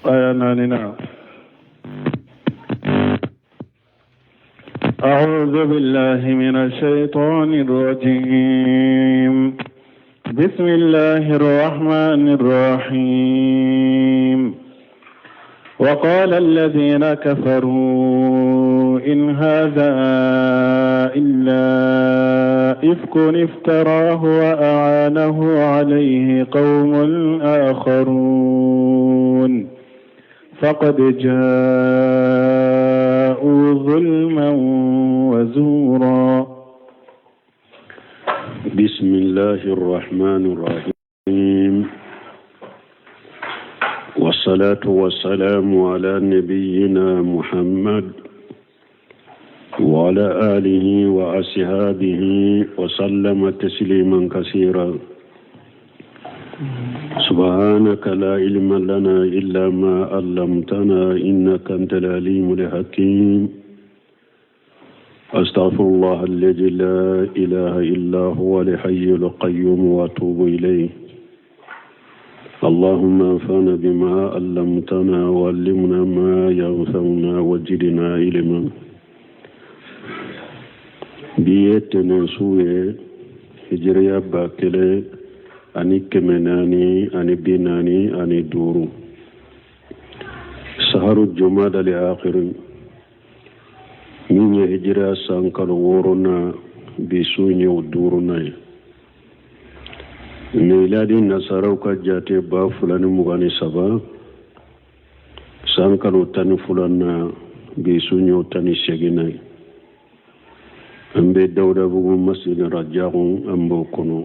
Aya naaninan. أعوذ بالله من الشيطان الرجيم بسم الله الرحمن الرحيم وقال الذين كفروا إن هذا إلا إفك افتراه وأعانه عليه قوم آخرون فقد جاءوا ظلما وزورا. بسم الله الرحمن الرحيم، والصلاة والسلام على نبينا محمد وعلى آله وأصحابه وسلم تسليما كثيرا. سبحانك لا علم لنا إلا ما علمتنا إنك أنت العليم الحكيم. أستغفر الله الذي لا إله إلا هو الحي القيوم وأتوب إليه. اللهم انفعنا بما علمتنا وعلمنا ما ينفعنا وزدنا علما. Bi ye tɛnɛn su ye, hijiriya 1445, saharu jumadal akhir, min ye hijiriya san kalo wɔɔrɔnan, bi su ye o duurunan ye. Miladi nasaraw ka jate 2023, san kalo 12nan, bi su ye o 18nan ye. An bɛ Dawudabugu masjid Rajahu, an b'o kɔnɔ.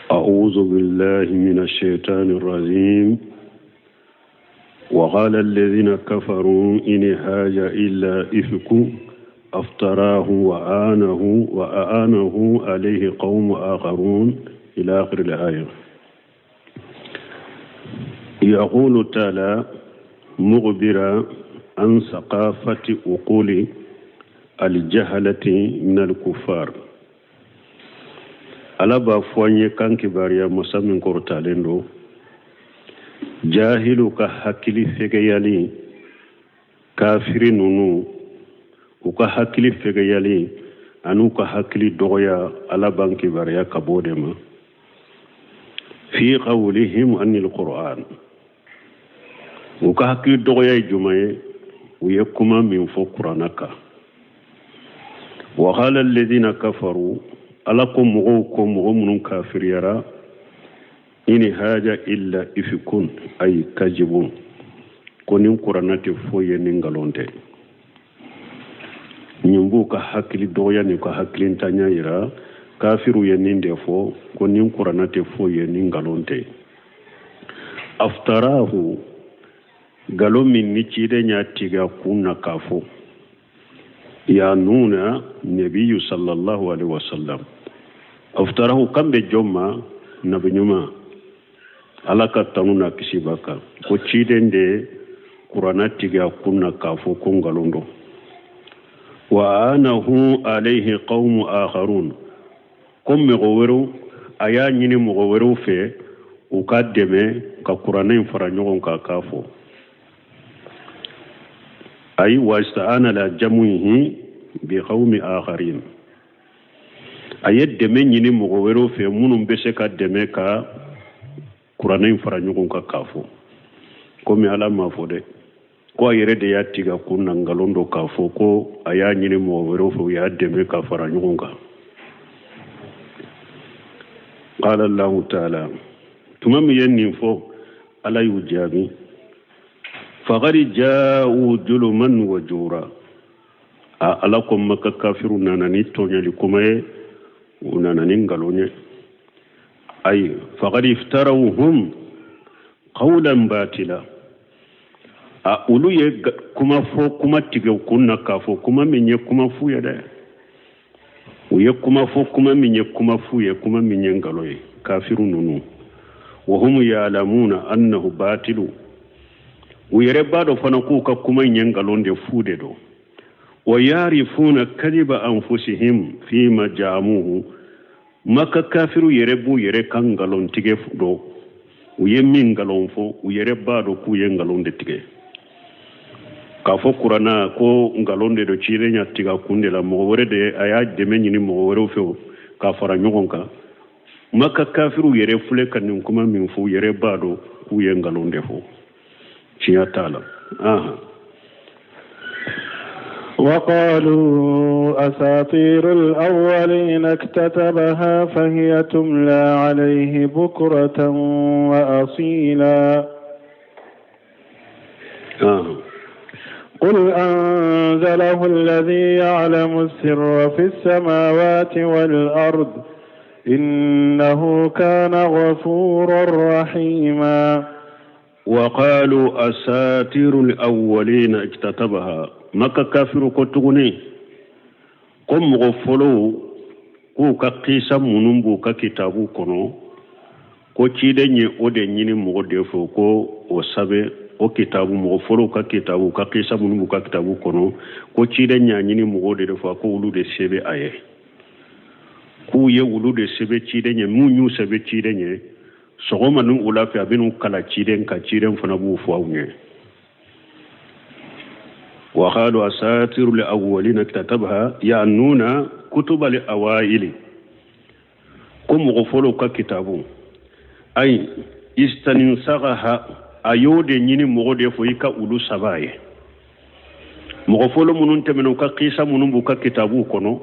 أعوذ بالله من الشيطان الرجيم. وقال الذين كفروا إن هذا إلا إفك افتراه وأعانه عليه قوم آخرون إلى آخر الآية. يقول تعالى مخبرا عن سخافة عقول الجهلة من الكفار. Ala b'a fɔ an ye kan kibaruya masa min kɔrɔtalen don, jahilu ka hakili fɛgɛyali, kafiri ninnu u ka hakili fɛgɛyali an'u ka hakili dɔgɔya, Ala b'an kibaruya ka b'o de ma. Fi qawlihim anil Qur'an, u ka hakili dɔgɔya ye jumɛn ye? U ye kuma min fɔ Kuranna kan. Wa qala alladhina kafaru, Ala ko mɔgɔw ko, mɔgɔ minnu kafiriyara, in haja illa ifikun ay kajibun, ko nin Kuranna tɛ foyi ye ni nkalon tɛ. Nin b'u ka hakili dɔgɔya n'u ka hakilintanya yira. Kafiru ye nin de fɔ ko nin Kuranna tɛ foyi ye ni nkalon tɛ. Aftarahu, nkalon min ni ciden y'a tigɛ a kun na k'a fɔ, ya nuna nabiyu sallallahu alaihi wasallam. Aftarahu kan bɛ jɔn ma? Nabi ɲuman, Ala ka tanu n'a kisi b'a kan, ko ciden de Kuranna tigɛ a kun na k'a fɔ ko nkalon don. Wa anahu alayhi qawmu akharun, ko mɔgɔ wɛrɛw, a y'a ɲini mɔgɔ wɛrɛw fɛ u ka dɛmɛ ka Kuranɛ in fara ɲɔgɔn kan k'a fɔ. Ayi wa ista'ana la jamuhi bi qawmi akharin, a ye dɛmɛ ɲini mɔgɔ wɛrɛw fɛ minnu bɛ se ka dɛmɛ ka Kuranɛ in fara ɲɔgɔn kan k'a fɔ. Komi Ala m'a fɔ dɛ ko a yɛrɛ de y'a tigɛ a kun na nkalon don k'a fɔ, ko a y'a ɲini mɔgɔ wɛrɛw fɛ, u y'a dɛmɛ ka fara ɲɔgɔn kan. Qala Allahu ta'ala, tuma min ye nin fɔ, Ala y'u jaabi: faqad ja'u juluman wa jura. A Ala ko Maka kafiru nana ni tɔɲɔli kuma ye, u nana ni nkalon ye. Ayi faqad iftarawhum qawlan batila, a olu ye kuma fɔ, kuma tigɛ u kun na k'a fɔ, kuma min ye kuma fu ye dɛ. U ye kuma fɔ, kuma min ye kuma fu ye, kuma min ye nkalon ye, kafiru ninnu. Wa hum ya'lamuna annahu batilu, u yɛrɛ b'a dɔn fana k'u ka kuma in ye nkalon de, fu de don. Wa yarifuna kadiba anfusihim fima ja'amuhu, Maka kafiru yɛrɛ b'u yɛrɛ ka nkalon tigɛ dɔn. U ye min nkalon fɔ, u yɛrɛ b'a dɔn k'u ye nkalon de tigɛ. K'a fɔ kuranna ko nkalon de don, ciden y'a tigɛ a kun de la, mɔgɔ wɛrɛ de a y'a dɛmɛ ɲini mɔgɔ wɛrɛw fɛ k'a fara ɲɔgɔn kan. Maka kafiriw yɛrɛ filɛ ka nin kuma min fɔ, u yɛrɛ b'a dɔn k'u ye nkalon de fɔ, tiɲɛ t'a la. وقالوا أساطير الأولين اكتتبها فهي تملى عليه بكرة وأصيلا. قل أنزله الذي يعلم السر في السماوات والأرض إنه كان غفورا رحيما. وقالوا أساطير الأولين اكتتبها. Maka kafiru ko tuguni ko mɔgɔ fɔlɔw k'u ka kisa minnu b'u ka kitabu kɔnɔ, ko ciden ye o de ɲini mɔgɔ de fɛ ko o sɛbɛn o kitabu, mɔgɔ fɔlɔw ka kitabu ka kisa minnu b'u ka kitabu kɔnɔ, ko ciden y'a ɲini mɔgɔw de fɛ ko olu de sɛbɛn a ye, k'u ye olu de sɛbɛn ciden ye. Mun y'u sɛbɛn ciden ye, sɔgɔma ni wula fɛ a bɛn'u kalan ciden kan, ciden fana b'u fɔ aw ɲɛ. وقالوا أساطير الأولين اكتتبها يعنون كتب الأوائل. كم غفلوا ككتابو أي استنسخها أيود نيني مغودي فويكا أولو سباي مغفلوا منون تمنو كقيسة منون بوكا كتابو كونو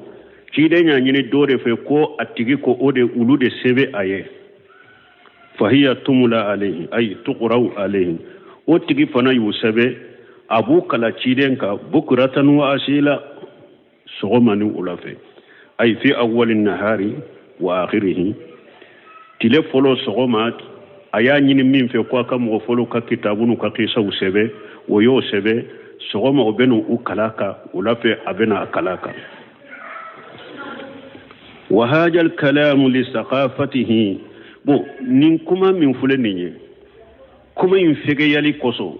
ciden y'a ɲini dɔ de fɛ ko a tigi ko o de olu de sɛbɛn a ye. Fahiya tumula alayhi ay tuqra'u alayhi, o tigi fana y'u sɛbɛn, a b'u kala ciden kan bukuratan wa asila, sɔgɔma ni wula fɛ, ay fi awwali nahari wa akhirihi. Tile fɔlɔ sɔgɔma a y'a ɲini min fɛ ko a ka mɔgɔ fɔlɔ ka kitabu n'u ka kisaw sɛbɛn, o y'o sɛbɛn, sɔgɔma o bɛ n'u kala kan, wula fɛ a bɛ n'a kala kan. Wa haja al-kalamu li saqafatihi. Bon, nin kuma min filɛ nin ye, kuma in fɛgɛyali kosɔn,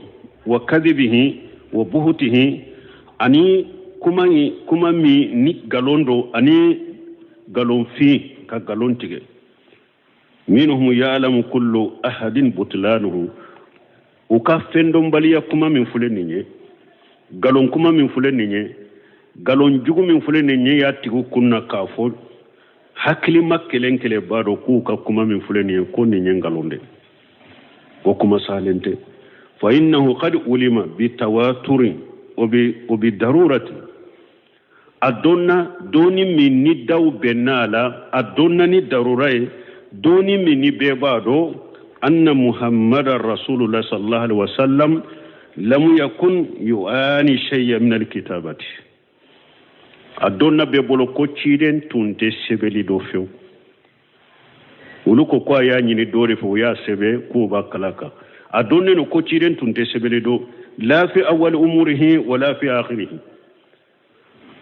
wa kadibihi wa buhutihi, ani kuma in, kuma min ni nkalon don, ani nkalonfin ka nkalon tigɛ. Minhum ya'lamu kullu ahadin butlanuhu, u ka fɛndɔnbaliya kuma min filɛ nin ye, nkalon kuma min filɛ nin ye, nkalon jugu min filɛ nin ye, y'a tigiw kun na k'a fɔ hakilima kelen kelen b'a dɔn k'u ka kuma min filɛ nin ye, ko nin ye nkalon de, o kuma salen tɛ. Fa innahu qad ulima bi tawaturin o bi darurati, a dɔnna dɔɔni min ni daw bɛnna a la, a dɔnna ni darura ye, dɔɔni min ni bɛɛ b'a dɔn, anna muhammadan rasulullah sallallahu alaihi wasallam lam yakun yu'ani shay'an min alkitabati. A dɔnna bɛɛ bolo ko ciden tun tɛ sɛbɛnni dɔ fewu. Olu ko ko a y'a ɲini dɔ de fɛ, o y'a sɛbɛn k'o b'a kala kan. A dɔnnen don ko ciden tun tɛ sɛbɛnni dɔn, la fi awwali umurihi wala fi akhirihi.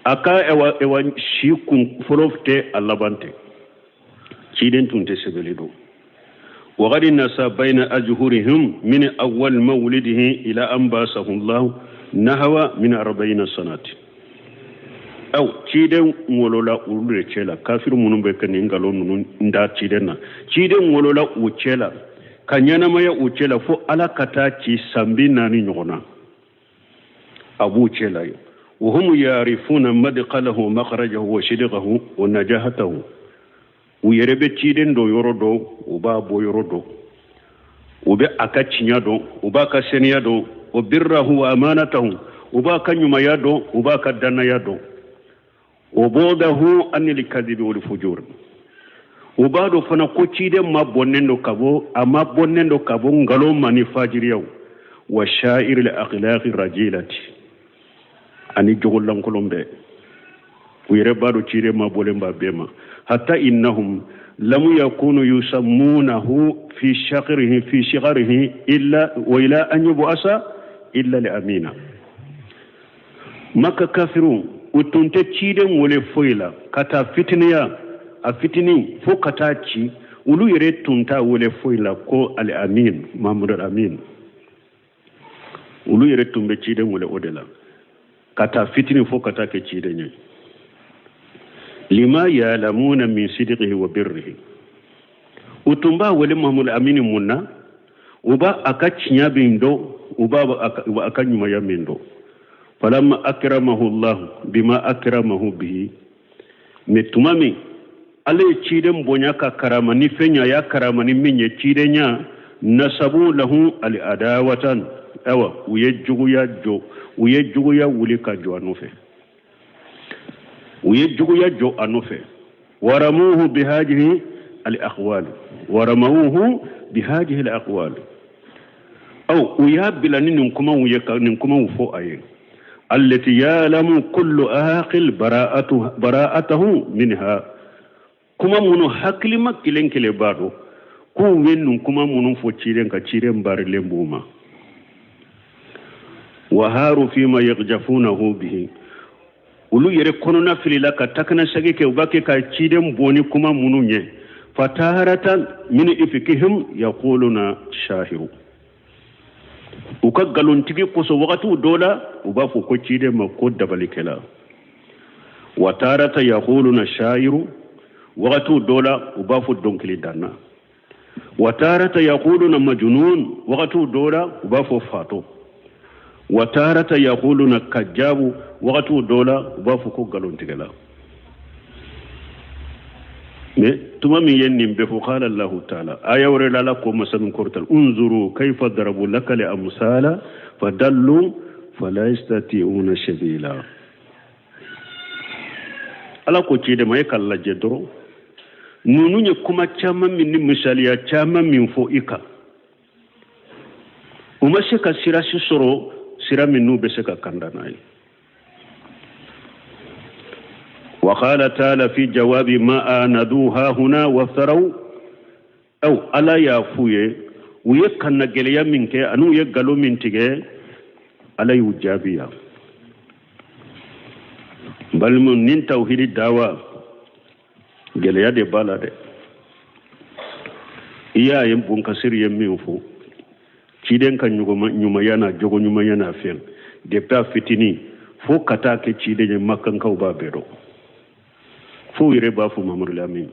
A ka ewa si kun fɔlɔ tɛ, a laban tɛ, ciden tun tɛ sɛbɛnni dɔn. وقد نسى بين أجهرهم من أول مولده إلى أن بعثه الله نحو من 40 سنة. Aw ciden wolola olu de cɛ la, kafiri minnu bɛ kɛ nin nkalon ninnu da ciden na, ciden wolola u cɛ la ka ɲɛnamaya u cɛ la fo Ala ka taa ci san 40 ɲɔgɔn na, a b'u cɛ la yen. Wa hum yarifuna madkhalahu wa makhrajahu wa sidqahu wa najahatahu. U yɛrɛ bɛ ciden dɔ yɔrɔ dɔn, u b'a bɔ yɔrɔ dɔn, u bɛ a ka tiɲɛ dɔn, u b'a ka seniya dɔn, wa birrahu wa amanatahu, u b'a ka ɲumanya dɔn, u b'a ka dannaya dɔn. O bɔdahu anil kadibi wal fujur. U b'a dɔn fana ko ciden ma bɔnnen don ka bɔ, a ma bɔnnen don ka bɔ nkalon ma ni fajiriyaw, wa sha'iril akhlaqi rajilati, ani jogo lankolon bɛɛ. U yɛrɛ b'a dɔn ciden ma bɔlen b'a bɛɛ ma. Hatta innahum lam yakunu yusammunahu fi shaqrihi fi shigharihi illa wa ila an yub'asa illa li amina. Maka kafirun u tun tɛ ciden wele foyi la ka taa fitiniya a fitinin fo ka taa ci, olu yɛrɛ tun t'a wele foyi la ko al amin, Muhammadu al amin. Olu yɛrɛ tun bɛ ciden wele o de la ka taa fitinin fo ka taa kɛ ciden ye. Lima ya'lamuna min sidqihi wa birrihi. U tun b'a wele Muhammadu amin mun na? U b'a a ka tiɲɛ min dɔn, u b'a a ka ɲumanya min dɔn. Falamma akramahu Allah bima akramahu bihi, mais tuma min Ala ye ciden bonya ka karama ni fɛn ye, a y'a karama ni min ye cidenya, nasabu lahu al adawatan, awa u ye juguya jɔ, u ye juguya wuli ka jɔ a nɔfɛ, u ye juguya jɔ a nɔfɛ. Waramuhu bihadihi al aqwal, waramuhu bihadihi al aqwal, aw u y'a bila ni nin kumaw ye, ka nin kumaw fɔ a ye, allati ya'lamu kullu aqil bara'atahu minha, kuma minnu hakilima kelen kelen b'a dɔn k'u ye nin kuma minnu fɔ ciden kan, ciden barilen b'u ma. Waharu fima yaghjafunahu bihi, olu yɛrɛ kɔnɔna filila ka takana sagi kɛ, u b'a kɛ ka ciden bɔ ni kuma minnu ye. Fataharatan min ifkihim yaquluna shahiru, u ka nkalontigi kosɔn wagatiw dɔ la u b'a fɔ ko ciden ma ko dabalikɛla. Wa tarata yaquluna shahiru, wagatiw dɔ la u b'a fɔ dɔnkili danna. Wa tarata yaquluna majnun, wagatiw dɔ la u b'a fɔ fatɔ. Wa tarata yaquluna kajjabu, wagatiw dɔ la u b'a fɔ ko nkalontigɛla. Mais tuma min ye nin bɛɛ fɔ, qala Allahu ta'ala, aya wɛrɛ la Ala ko masa min kɔrɔta, unzuru kayfa darabu laka al amsala fadallu fala yastati'una sabila. Ala ko ciden ma, e k'a lajɛ dɔrɔn, ninnu ye kuma caman min ni misaliya caman min fɔ i kan, u ma se ka sira si sɔrɔ, sira min n'u bɛ se ka kanda n'a ye. Wa qala ta'ala fi jawabi ma anaduha huna waftaraw, aw Ala y'a f'u ye, u ye kannagɛlɛya min kɛ ani u ye nkalon min tigɛ, Ala y'u jaabi yan. N balimaw, nin tawhidi dawa gɛlɛya de b'a la dɛ. I y'a ye Bunkasiri ye min fɔ ciden ka ɲumanya n'a jogo ɲumanya n'a fɛn, depuis a fitinin fo ka taa kɛ ciden ye, makankaw b'a bɛɛ dɔn, fo u yɛrɛ b'a fɔ Mamadu Lamini.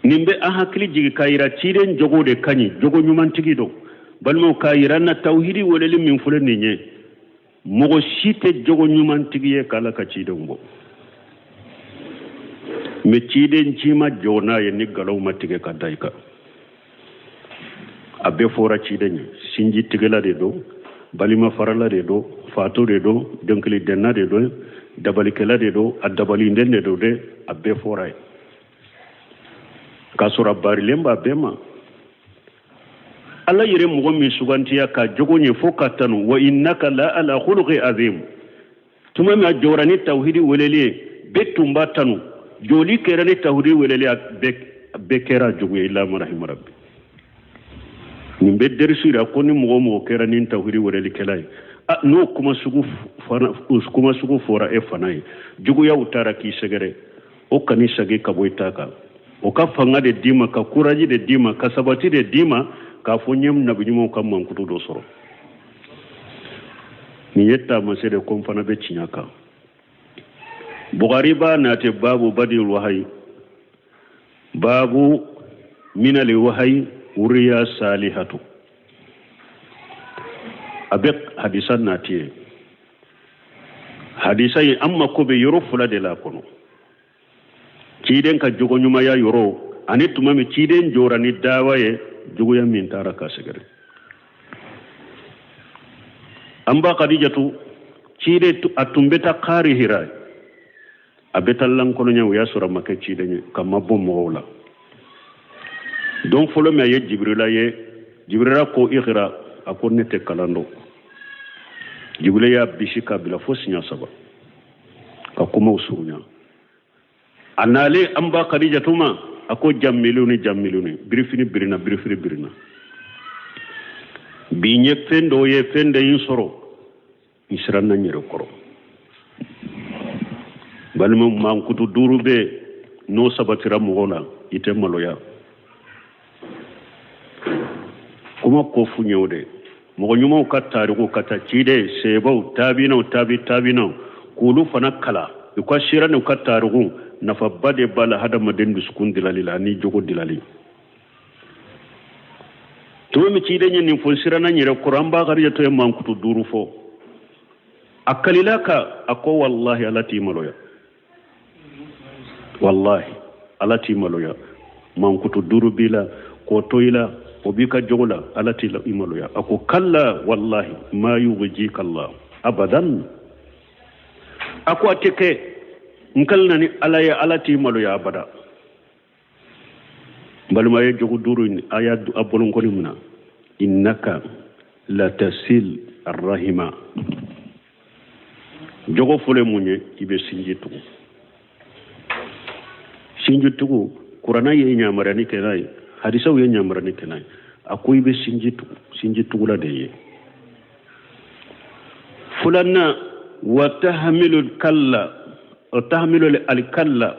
Nin bɛ an hakili jigin k'a yira ciden jogo de ka ɲi, jogo ɲumantigi don. Balimaw, k'a yira na tawhidi weleli min filɛ nin ye, mɔgɔ si tɛ jogo ɲumantigi ye k'Ala ka cidenw bɔ. Mais ciden ci ma jɔ n'a ye ni nkalonw ma tigɛ ka da i kan. A bɛɛ fɔra ciden ye, sinji tigɛla de don, balima farala de don, fato de don, dɔnkilidenna de don, dabalikɛla de don, a dabaliden de don dɛ, a bɛɛ fɔra ye. K'a sɔrɔ a barilen b'a bɛɛ ma. Ala yɛrɛ mɔgɔ min sugantiya ka jogo ɲɛ fo ka tanu, wa innaka la ala khuluqi azim. Tuma min a jɔra ni tawhidi weleli ye, bɛɛ tun b'a tanu. Joli kɛra ni tawhidi weleli ye, bɛɛ kɛra jugu ye, illa man rahima rabbi. Nin bɛ derisu yira ko ni mɔgɔ o mɔgɔ kɛra ni tawhidi welelikɛla ye, n'o kuma sugu fɔra e fana ye, juguyaw taara k'i sɛgɛrɛ, o kan'i sagi ka bɔ i ta kan. O ka fanga de d'i ma, ka kuraji de d'i ma, ka sabati de d'i ma, k'a fɔ n ye nabi ɲumanw ka mankutu dɔ sɔrɔ. Nin ye taamasiyɛn de ko n fana bɛ tiɲɛ kan. Bukari b'a nati babu badil wahayi, babu minali wahayi wuriya salihatu. A bɛ hadisa nati ye. Hadisa in an mako bɛ yɔrɔ fila de la kɔnɔ. Ciden ka jogo ɲumanya yɔrɔ ani tuma min ciden jɔra ni dawa ye, juguya min taara ka sɛgɛrɛ. An ba Kadijatu, ciden a tun bɛ taa kaari Hira, a bɛ taa lankolonya, o y'a sɔrɔ a ma kɛ ciden ye, ka mabɔ mɔgɔw la. Don fɔlɔ min a ye Jibirila ye, Jibirila ko ikira, a ko ne tɛ kalan dɔn. Jibirila y'a bisi k'a bila fo siɲɛ saba ka kumaw surunya. A nalen an ba Kadijatu ma, a ko jammiluni jammiluni, birifini birina, birifini birina. Bi n ye fɛn dɔ ye, fɛn dɔ ye n sɔrɔ, n siranna n yɛrɛ kɔrɔ. Balima, mankutu duuru bɛ n'o sabatira mɔgɔ la, i tɛ maloya. Kuma ko fu ɲɛ o de. Mɔgɔ ɲumanw ka tariku ka taa ciden, sebaw, tabinaw, tabi tabinaw, k'olu fana kalan, u ka sira n'u ka tariku, nafaba de b'a la hadamaden dusukun dilali la ani jogo dilali. Tuma min ciden ye nin fɔ, n siranna n yɛrɛ kɔrɔ. An ba Karijatu ye mankutu duuru fɔ, a kalila ka a ko: "Wallahi, Ala t'i maloya, wallahi, Ala t'i maloya. Mankutu duuru b'i la k'o to i la, o b'i ka jogo la, Ala t'i maloya." A ko: "Kalla wallahi ma yughjika Allah abadan." A ko: "A tɛ kɛ, n kalina ni Ala ye, Ala t'i maloya abada." N balima ye, jogo duuru in, a y'a a bolonkɔni minɛ. Innaka latasil arrahima. Jogo fɔlɔ ye mun ye? I bɛ sinji tugu. Sinji tugu, Kuranna ye ɲamarani kɛ n'a ye, hadisaw ye ɲamarani kɛ n'a ye. A ko i bɛ sinji tugu, sinji tugula de ye. Filanan, wa tahamilu kalla, wa tahamilu alikalla.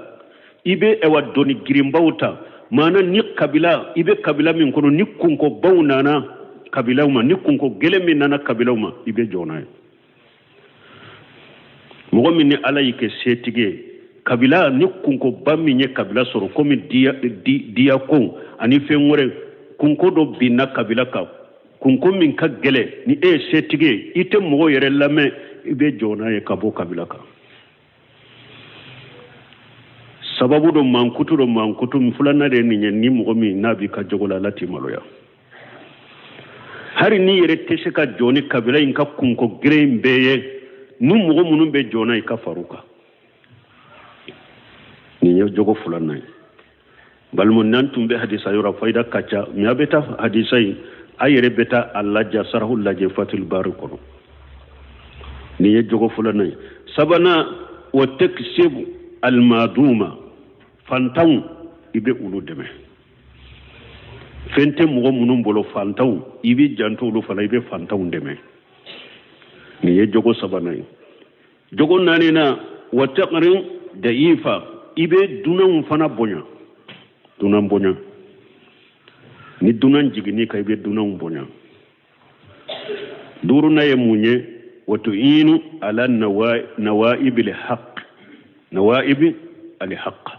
I bɛ ɛwa doni girinbaw ta. Maana ni kabila, i bɛ kabila min kɔnɔ, ni kunkobaw nana kabilaw ma, ni kunko gɛlɛn min nana kabilaw ma, i bɛ jɔ n'a ye. Mɔgɔ min ni Ala y'i kɛ setigi ye, kabila ni kunkoba min ye kabila sɔrɔ, komi diya diya ko ani fɛn wɛrɛ, kunko dɔ binna kabila kan, kunko min ka gɛlɛn, ni e ye setigi ye, i tɛ mɔgɔw yɛrɛ lamɛn, i bɛ jɔ n'a ye ka bɔ kabila kan. Sababu dɔ, mankutu dɔ, mankutu filanan de ye nin ye. Ni mɔgɔ min n'a b'i ka jogo la, Ala t'i maloya. Hali n'i yɛrɛ tɛ se ka jɔ ni kabila in ka kunko gɛlɛn in bɛɛ ye, ni mɔgɔ minnu bɛ jɔ n'a ye, ka far'u kan. Nin ye jogo filanan ye. Balima, n'an tun bɛ hadisa yɔrɔ fayida ka ca mɛ, a bɛ taa hadisa in, a yɛrɛ bɛ taa a lajɛ, sarahu lajɛ Fatul Bari kɔnɔ. Nin ye jogo filanan ye. Sabanan, wa taksibu almaduma. Fantanw, i bɛ olu dɛmɛ. Fɛn tɛ mɔgɔ minnu bolo, fantanw, i bɛ janto olu fana, i bɛ fantanw dɛmɛ. Nin ye jogo sabanan ye. Jogo naaninan, wa taqrin dayifa. I bɛ dunanw fana bonya, dunan bonya. Ni dunan jiginni kan, i bɛ dunanw bonya. Duurunan ye mun ye? Wa tu'inu ala nawaibil haq, nawaibi al haq.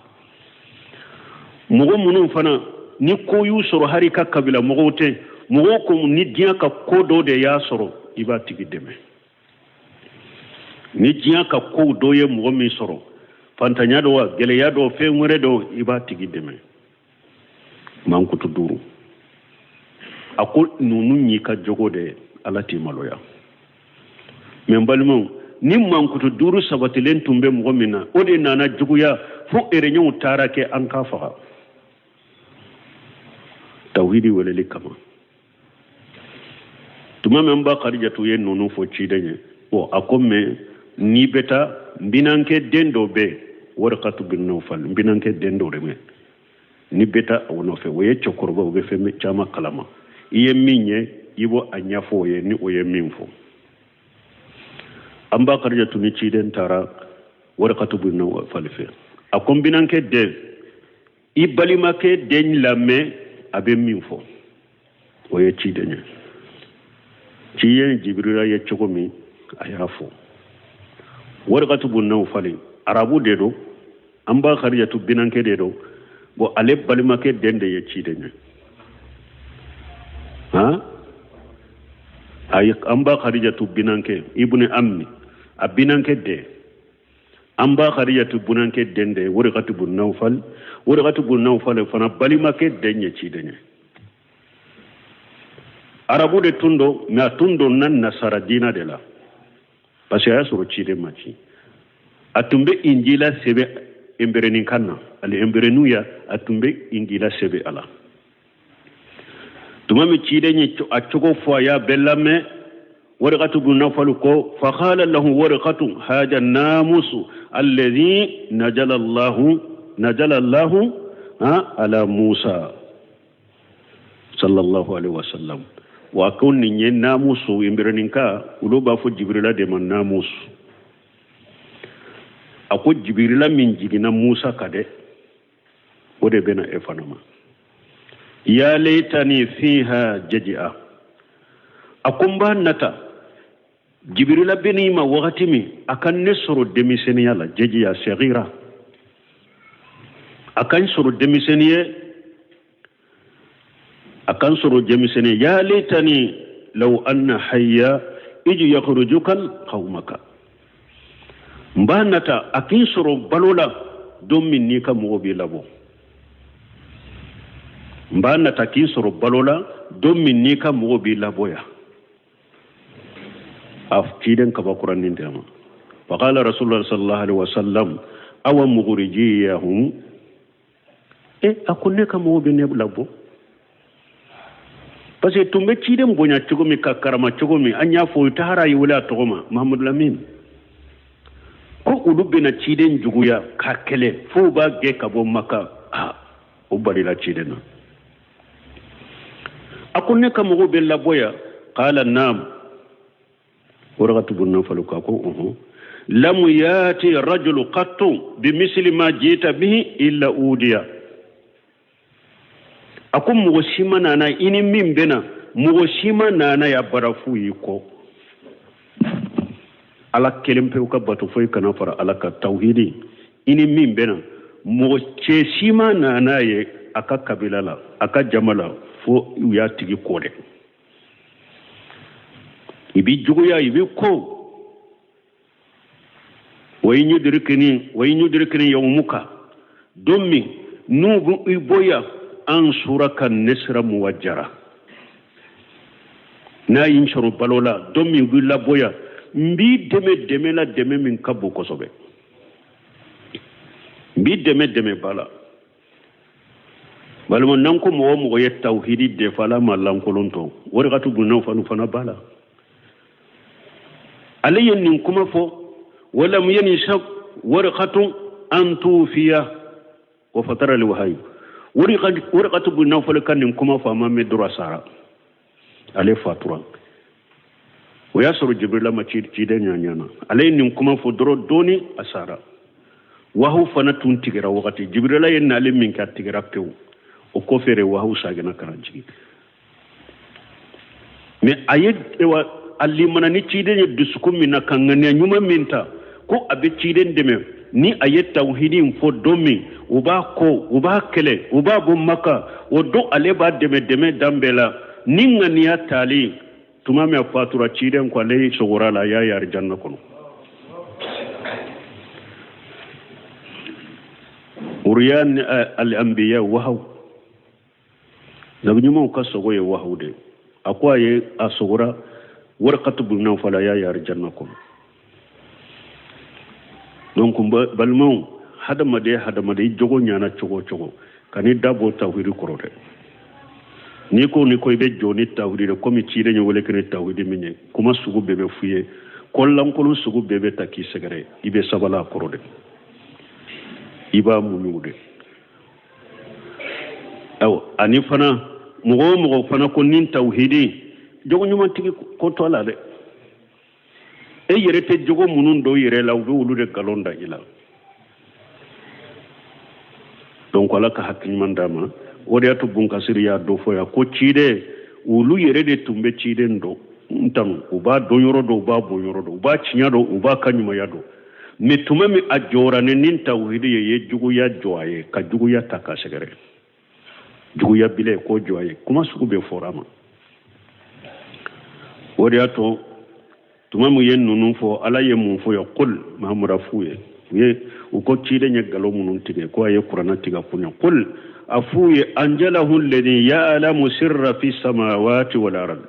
Mɔgɔ minnu fana ni ko y'u sɔrɔ, hali ka kabila mɔgɔw tɛ, mɔgɔw ko ni diɲɛ ka ko dɔ de y'a sɔrɔ, i b'a tigi dɛmɛ. Ni diɲɛ ka kow dɔ ye mɔgɔ min sɔrɔ, fantanya dɔ wa, gɛlɛya dɔ, fɛn wɛrɛ dɔ, i b'a tigi dɛmɛ. Mankutu duuru, a ko ninnu y'i ka jogo de ye, Ala t'i maloya. Mɛ n balimaw, ni mankutu duuru sabatilen tun bɛ mɔgɔ min na, o de nana juguya fo ereɲɛw taara kɛ an k'a faga tawhidi weleli kama. Tuma min ba Karijatu ye ninnu fɔ ciden ye, bon, a ko: "Mɛ n'i bɛ taa, n binankɛ den dɔ bɛ yen, Warakatu bin Nawfal, n binankɛ den dɔ de bɛ, n'i bɛ taa o nɔfɛ, o ye cɛkɔrɔba, o bɛ fɛn caman kalama. I ye min ye, i b'o a ɲɛfɔ o ye. Ni o ye min fɔ." An ba Karijatu ni ciden taara Warakatu bin Nawfal fɛ. A ko: "N binankɛ den, i balimakɛ den lamɛn, a bɛ min fɔ." O ye ciden ye. Ciden Jibirila ye cogo min, a y'a fɔ. Warakatu bun Nawfali, arabu de don, an ba Karijatu binankɛ de don. Bon, ale balimakɛ den de ye ciden ye. Han, ayi, an ba Karijatu binankɛ, ibuni ammi, a binankɛ den, an ba Karijatu binankɛ den de ye Warakatu bun Nawfal. Warakatu bun Nawfal fana balimakɛ den ye ciden ye. Arabu de tun don, mɛ a tun don na nasara diina de la, parce que a y'a sɔrɔ ciden ma ci. A tun bɛ Injila sɛbɛn embereninkan na, ali emberenuya, a tun bɛ Injila sɛbɛn a la. Tuma min ciden ye a cogo fɔ, a y'a bɛɛ lamɛn. Warakatu bun Nawfal ko: "Faqala lahu Warakatu: haja namusu alladhi najala Allahu ala Musa sallallahu alaihi wasallam." Wa ko nin ye namusu, embereninka olu b'a fɔ Jibirila de ma namusu. A ko: "Jibirila min jiginna Musa ka dɛ, o de bɛna e fana ma. Ya leitani fiha jaji'a." A ko: "N b'a nata Jibirila bɛn'i ma wagati min, a ka ne sɔrɔ denmisɛnninya la, jajiya sagira, a ka n sɔrɔ denmisɛnnin ye." A ka n sɔrɔ denmisɛnnin, ya laitani law anna hayya iji yakhrujuka qawmaka, n b'a nata a k'i sɔrɔ balo la don min n'i ka mɔgɔ b'i labɔ. N b'a nata k'i sɔrɔ balo la don min n'i ka mɔgɔ b'i labɔ yan. A ciden kabakura nin tɛ ma. Faqala rasulullah sallallahu alaihi wasallam awa mukhrijiyahum, e a ko ne ka mɔgɔw bɛ ne labɔ, parce que tun bɛ ciden bonya cogo min ka karama cogo min, an y'a fɔ u taara y'i wele a tɔgɔ ma Mahamadu Lamin, ko olu bɛna ciden juguya k'a kɛlɛ fo u b'a gɛn ka bɔ Maka. Ah, o balila ciden na. A ko ne ka mɔgɔw bɛ labɔ yan. Qala naam, Warakatu bun Nawfal ko a ko ɔhɔn, lam yati rajulu qattu bimisli ma jita bihi illa udiya. A ko mɔgɔ si ma nana i ni min bɛ na, mɔgɔ si ma nana ya bara f'u y'i kɔ. Ala kelen pewu ka bato, foyi kana fara Ala kan, tawhidi. I ni min bɛ na, mɔgɔ cɛ si ma nana ye a ka kabila la, a ka jama la, fo u y'a tigi kɔ dɛ. I bɛ juguya, i bɛ ko wa in yudrikini wa in yudrikini yawmuka, don min n'u bɛ i bɔ yan, ansuraka nesra muwajjara, n'a y'i sɔrɔ balo la don min u b'i labɔ yan, n b'i dɛmɛ dɛmɛ la, dɛmɛ min ka bon kosɛbɛ, n b'i dɛmɛ dɛmɛ ba la. Balima, n'an ko mɔgɔ o mɔgɔ ye tawhidi defa ma lankolon tɔ, Warakatu bun Nawfal fana b'a la. Ale ye nin kuma fɔ, walam yanshab Warakatu an tufiya wa fatara alwahayu. Warakatu bun Nawfal ka nin kuma fɔ, a ma mɛn dɔrɔn a sara, ale fatura. O y'a sɔrɔ Jibrila ma ciden ɲa ɲana. Ale ye nin kuma fɔ dɔrɔn dɔɔni, a sara. Wahu fana tun tigɛra wagati Jibrila ye nali min kɛ, a tigɛra pewu. O kɔfɛ de wahu sagina ka na jigin. Mais a ye a limana ni ciden ye dusukun min na, ka ŋaniya ɲuman min ta ko a bɛ ciden dɛmɛ ni a ye tawhidi in fɔ don min, u b'a kɔ, u b'a kɛlɛ, u b'a bɔ Maka, o don ale b'a dɛmɛ dɛmɛ dan bɛɛ la ni ŋaniya tali. Tuma min a fatura, ciden ko ale sogora la, a y'a ye arijanna kɔnɔ. Uriya al-anbiya wahaw, nabi ɲumanw ka sogo ye wahaw de. A ko a ye a sogora Warakatu bun Nawfal, a y'a ye arijanna kɔnɔ. Donc balimaw, hadamaden hadamaden, i jogo ɲana cogo o cogo, kan'i da bɔ tawhidi kɔrɔ dɛ. N'i ko i bɛ jɔ ni tawhidi de, komi ciden ye wele kɛ ni tawhidi min ye, kuma sugu bɛɛ bɛ f'i ye, kɔlankolon sugu bɛɛ bɛ ta k'i sɛgɛrɛ, i bɛ sabali a kɔrɔ dɛ, i b'a muɲu de. Ayiwa, ani fana mɔgɔ o mɔgɔ fana ko ni tawhidi, jogo ɲumantigi ko tɔ la dɛ. E yɛrɛ tɛ jogo minnu dɔw yɛrɛ la, u bɛ olu de nkalon da i la. Donc Ala ka hakili ɲuman d'a ma. O de y'a to Bunkasiri y'a dɔ fɔ yan ko ciden, olu yɛrɛ de tun bɛ ciden dɔn n tanu, u b'a dɔn yɔrɔ dɔn, u b'a bɔ yɔrɔ dɔn, u b'a tiɲɛ dɔn, u b'a ka ɲumanya dɔn. Mais tuma min a jɔra ni nin tawhidi ye, ye juguya jɔ a ye, ka juguya ta k'a sɛgɛrɛ, juguya bila k'o jɔ a ye, kuma sugu bɛɛ fɔra a ma. O de y'a to tuma min ye ninnu fɔ, Ala ye mun fɔ yan? Qul, Mahamadu f'u ye, u ye u ko ciden ye nkalon minnu tigɛ, ko a ye kuranɛ tigɛ kun ye. Qul, a f'u ye, anzalahu alladhi ya'lamu sirra fi samawati wal ard.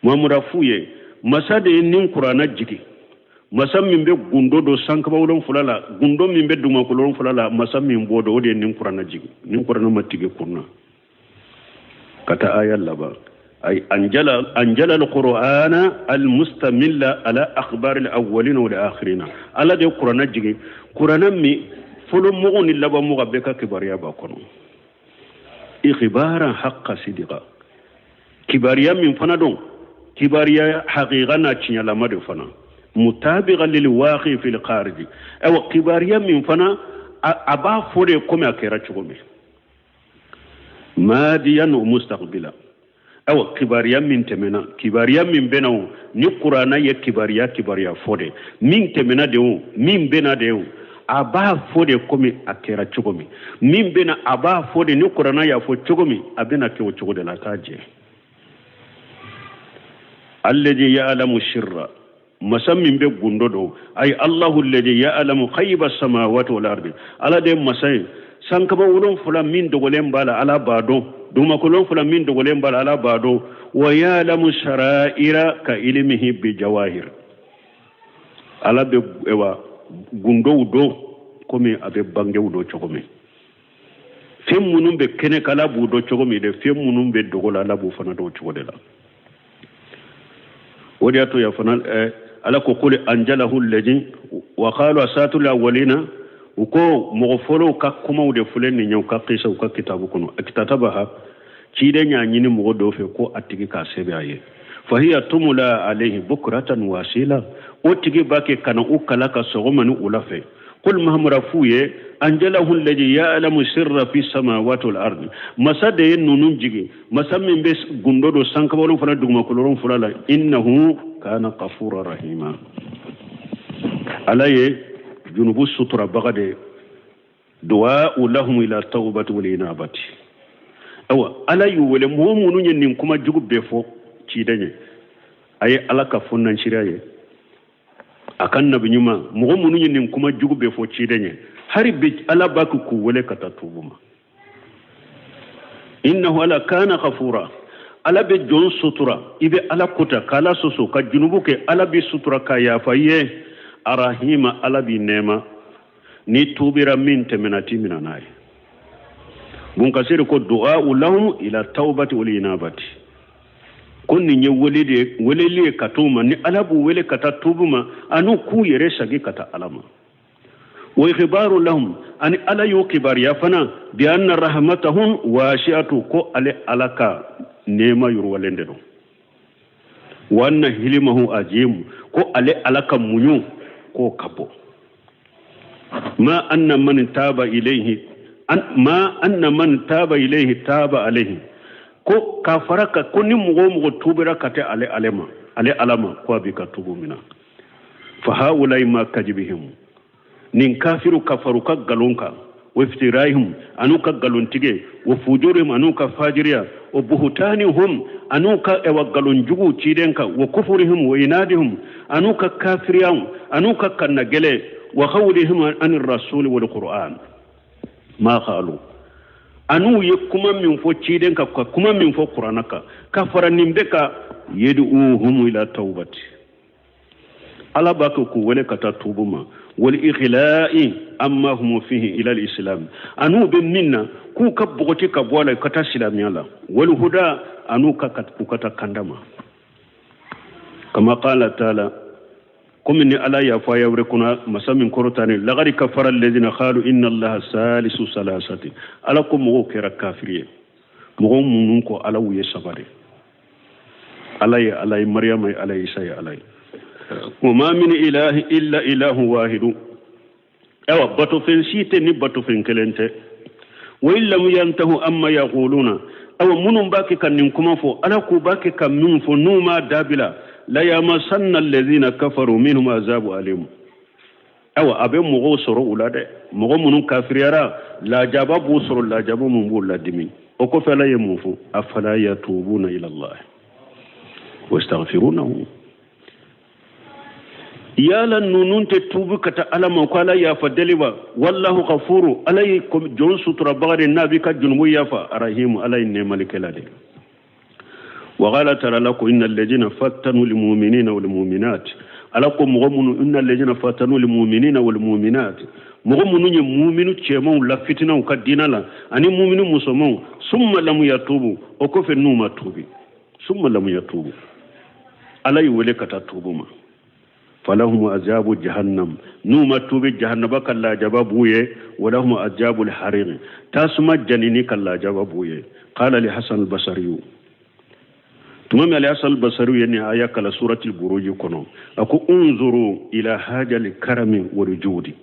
Mahamadu f'u ye, masa de ye nin kuranɛ jigin, masa min bɛ gundo dɔn sankaba wolonfila la, gundo min bɛ dugumakolo wolonfila la, masa min b'o dɔn, o de ye nin kuranɛ jigin. Nin kuranɛ ma tigɛ kun na ka taa aya laban. Ay anjala anjala alqur'ana almustamilla ala akhbar alawwalina wal akhirina. Ala de kuranɛ jigin, kuranɛ min fɔlɔ mɔgɔw ni laban mɔgɔ bɛɛ ka kibaruya b'a kɔnɔ. Ikhbaran haqqa sidiqa, kibaruya min fana don, kibaruya haqiqa n'a tiɲɛlama de fana, mutabiqa lil waqi fil khariji. Ayiwa, kibaruya min fana a b'a fɔ de komi a kɛra cogo min, madiyan wa mustaqbila. Ayiwa, kibaruya min tɛmɛna, kibaruya min bɛna o, ni kuranna ye kibaruya kibaruya fɔ de, min tɛmɛna de o, min bɛna de o, a A b'a fɔ de komi a kɛra cogo min, min bɛna a b'a fɔ de ni kuranna y'a fɔ cogo min, a bɛna kɛ o cogo de la, a t'a jɛ. Alladhi ya'lamu sirra, masa min bɛ gundo dɔn, ay Allahu alladhi ya'lamu ghaiba samawati wal ardi, Ala de masa ye sankaba 7 min dogolen b'a la, Ala b'a dɔn, dugumakolo 7 min dogolen b'a la, Ala b'a dɔn. Wa ya'lamu shara'ira ka ilmihi bi jawahir, Ala bɛ ewa gundow dɔn komi a bɛ bangew dɔn cogo min. Fɛn minnu bɛ kɛnɛ kan, Ala b'u dɔn cogo min dɛ, fɛn minnu bɛ dogo la, Ala b'u fana dɔn cogo de la. O de y'a to yan fana Ala ko qul anjalahu alladhi wa qalu asatul awwalina, u ko mɔgɔ fɔlɔw ka kumaw de filɛ nin ye u ka kisa u ka kitabu kɔnɔ. A kitatabaha, ciden y'a ɲini mɔgɔ dɔw fɛ ko a tigi k'a sɛbɛn a ye. Fahiya tumula alayhi bukratan wasila, o tigi b'a kɛ ka na u kala ka sɔgɔma ni wula fɛ. Qul Mahamadu f'u ye anjalahu alladhi ya'lamu sirra fi samawati wal ardi, masa de ye ninnu jigin, masa min bɛ gundo don sankaba 7 dugumakolo 7 la, innahu kana ghafura rahima, Ala ye junubu suturabaga de ye. Du'a lahum ila tawbati wal inabati. Awa Ala y'u wele, mɔgɔ minnu ye nin kuma jugu bɛɛ fɔ ciden ye, a ye Ala ka fɔnansiriya ye a ka nabi ɲuman, mɔgɔ minnu ye nin kuma jugu bɛɛ fɔ ciden ye, hari bi Ala b'a kɛ k'u wele ka taa tuubu ma. Innahu ala kana ghafura, Ala bɛ jɔn sutura, i bɛ Ala kota k'Ala soso ka junubu kɛ, Ala bɛ sutura ka yafa i ye. Arahima, Ala b'i nɛɛma, n'i tuubira min tɛmɛna t'i minɛ n'a ye. Bunkasiri ko du'a lahum ila tawbati wal inabati, ko nin ye wele de ye, weleli ye ka t'u ma, ni Ala b'u wele ka taa tuubu ma, an'u k'u yɛrɛ sagi ka taa Ala ma. Wa ikhbaru lahum, ani Ala y'u kibaruya fana bi anna rahmatahum wasi'atu, ko ale Ala ka nɛɛma yiriwalen de don. Wa anna hilimahu azimu, ko ale Ala ka muɲu k'o ka bon. Ma anna man taba ilayhi, ma anna man taba ilayhi taba alayhi, ko ka fara ka ko ni mɔgɔ o mɔgɔ tuubira ka tɛ ale ale ma, ale Ala ma, ko a b'i ka tuubu mina. Fa haulai ma kajibihim, nin kafiru ka faru ka nkalon kan, wa iftirahim, an'u ka nkalontigɛ, wa fujurihim, an'u ka fajiriya, wa buhutanihum, an'u ka ewa nkalon jugu ciden kan, wa kufurihim wa inadihim, an'u ka kafiriyaw, an'u ka kannagɛlɛ, wa qawlihim anir rasuli wal qur'an ma qalu, an'u ye kuma min fɔ ciden kan, ka kuma min fɔ kuranna kan, ka fara nin bɛɛ kan, yed'uhum ila tawbati, Ala b'a kɛ k'u wele ka taa tuubu ma, wal ikhla'i amma hum fihi ila al-islam, an'u bɛ min na k'u ka bɔgɔti ka bɔ a la ka taa silamɛya la, wal huda, an'u ka u ka taa kanda ma. Kama qala ta'ala, komi ni Ala y'a fɔ a yawure kɔnɔ masa min kɔrɔta ni laqad kafara alladhina qalu inna Allaha salisu salasati, Ala ko mɔgɔw kɛra kafiri ye, mɔgɔw minnu ko Ala y'u ye saba de, Ala ye Ala ye, Mariyama ye Ala ye, Isa ye Ala ye. Wa ma min ilahi illa ilahu wahidu, awa batofɛn si tɛ ni batofɛn kelen tɛ. Wa in lam yantahu amma yaquluna, awa minnu b'a kɛ ka nin kuma fɔ, Ala k'u b'a kɛ ka min fɔ n'u m'a dabila, la yamassanna alladhina kafaru minhum azabu alim, awa a bɛ mɔgɔw sɔrɔ u la dɛ, mɔgɔ minnu kafiriyara lajaba b'u sɔrɔ, lajaba mun b'u ladimi. O kɔfɛ Ala ye mun fɔ? Afala yatubuna ila Allah wastaghfirunahu, yala ninnu tɛ tuubi ka taa Ala ma ko Ala yafa deli wa? Wallahu ghafuru, Ala ye jɔn suturabaga de n'a b'i ka junubu yafa, arahimu, Ala ye nɛɛmalikɛla de. Wa qala ta'ala ko inna alladhina fattanu lilmu'minina wal mu'minat, Ala ko mɔgɔ minnu inna alladhina fattanu lilmu'minina wal mu'minat, mɔgɔ minnu ye muminu cɛmanw la fitinaw ka diinɛ la ani muminu musomanw, summa lam yatubu, o kɔfɛ n'u ma tuubi, summa lam yatubu, Ala y'u wele ka taa tuubu ma. Falahum azabu jahannam, n'u ma tuubi jahannaba ka lajaba b'u ye, walahum azabu alhariq, tasuma janini ka lajaba b'u ye. Qala li Hasan al-Basri, tuma min al-Hasan al-Basri ye nin aya kala surati al-Buruj kɔnɔ, a ko unzuru ila haja al-karami wal judi,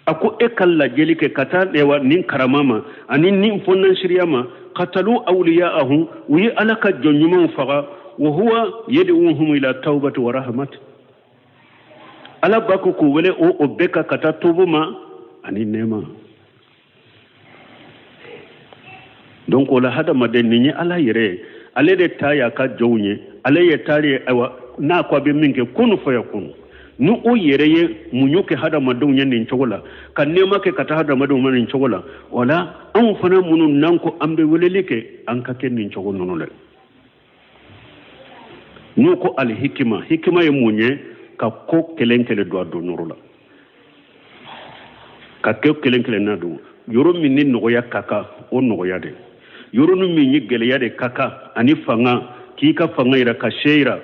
a ko e ka lajɛli kɛ ka taa ewa nin karama ma ani nin fɔnansiriya ma, qatalu awliya'ahum, u ye Ala ka jɔn ɲumanw faga, wa huwa yad'uhum ila tawbati wa rahmat, Ala b'a ko k'u wele o bɛɛ kan ka taa tuubu ma ani nɛɛma. Donc o la hadamaden nin ye Ala yɛrɛ ye, ale de ta y'a ka jɔnw ye, ale ye ta ye. Ayiwa, n'a ko a bɛ min kɛ, kunu fayakunu. Ni o yɛrɛ ye muɲu kɛ hadamadenw ye nin cogo la, ka nɛɛma kɛ ka taa hadamadenw ma nin cogo la, o la anw fana minnu n'an ko an bɛ weleli kɛ, an ka kɛ nin cogo ninnu la. N'u ko alihikima, hikima ye mun ye? Ka ko kelen kelen don a don yɔrɔ la, ka kɛ kelen kelen na don yɔrɔ min ni nɔgɔya ka kan, o nɔgɔya de. Yɔrɔ ni min ye gɛlɛya de ka kan ani fanga, k'i ka fanga yira, ka se yira,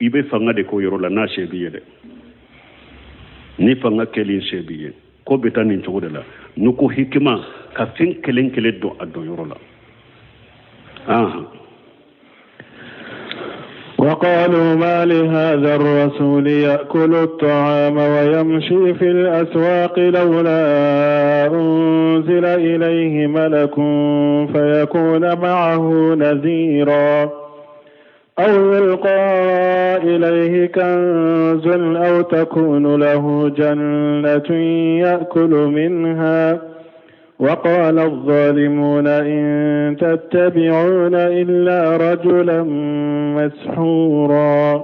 i bɛ fanga de k'o yɔrɔ la n'a se b'i ye dɛ. Ni fanga kɛlen se b'i ye, ko bɛ taa nin cogo de la. N'u ko hikima, ka fɛn kelen kelen don a don yɔrɔ la. وقالوا ما لهذا الرسول يأكل الطعام ويمشي في الأسواق لولا أنزل إليه ملك فيكون معه نذيرا أو يلقى إليه كنز أو تكون له جنة يأكل منها وقال الظالمون إن تتبعون إلا رجلا مسحورا.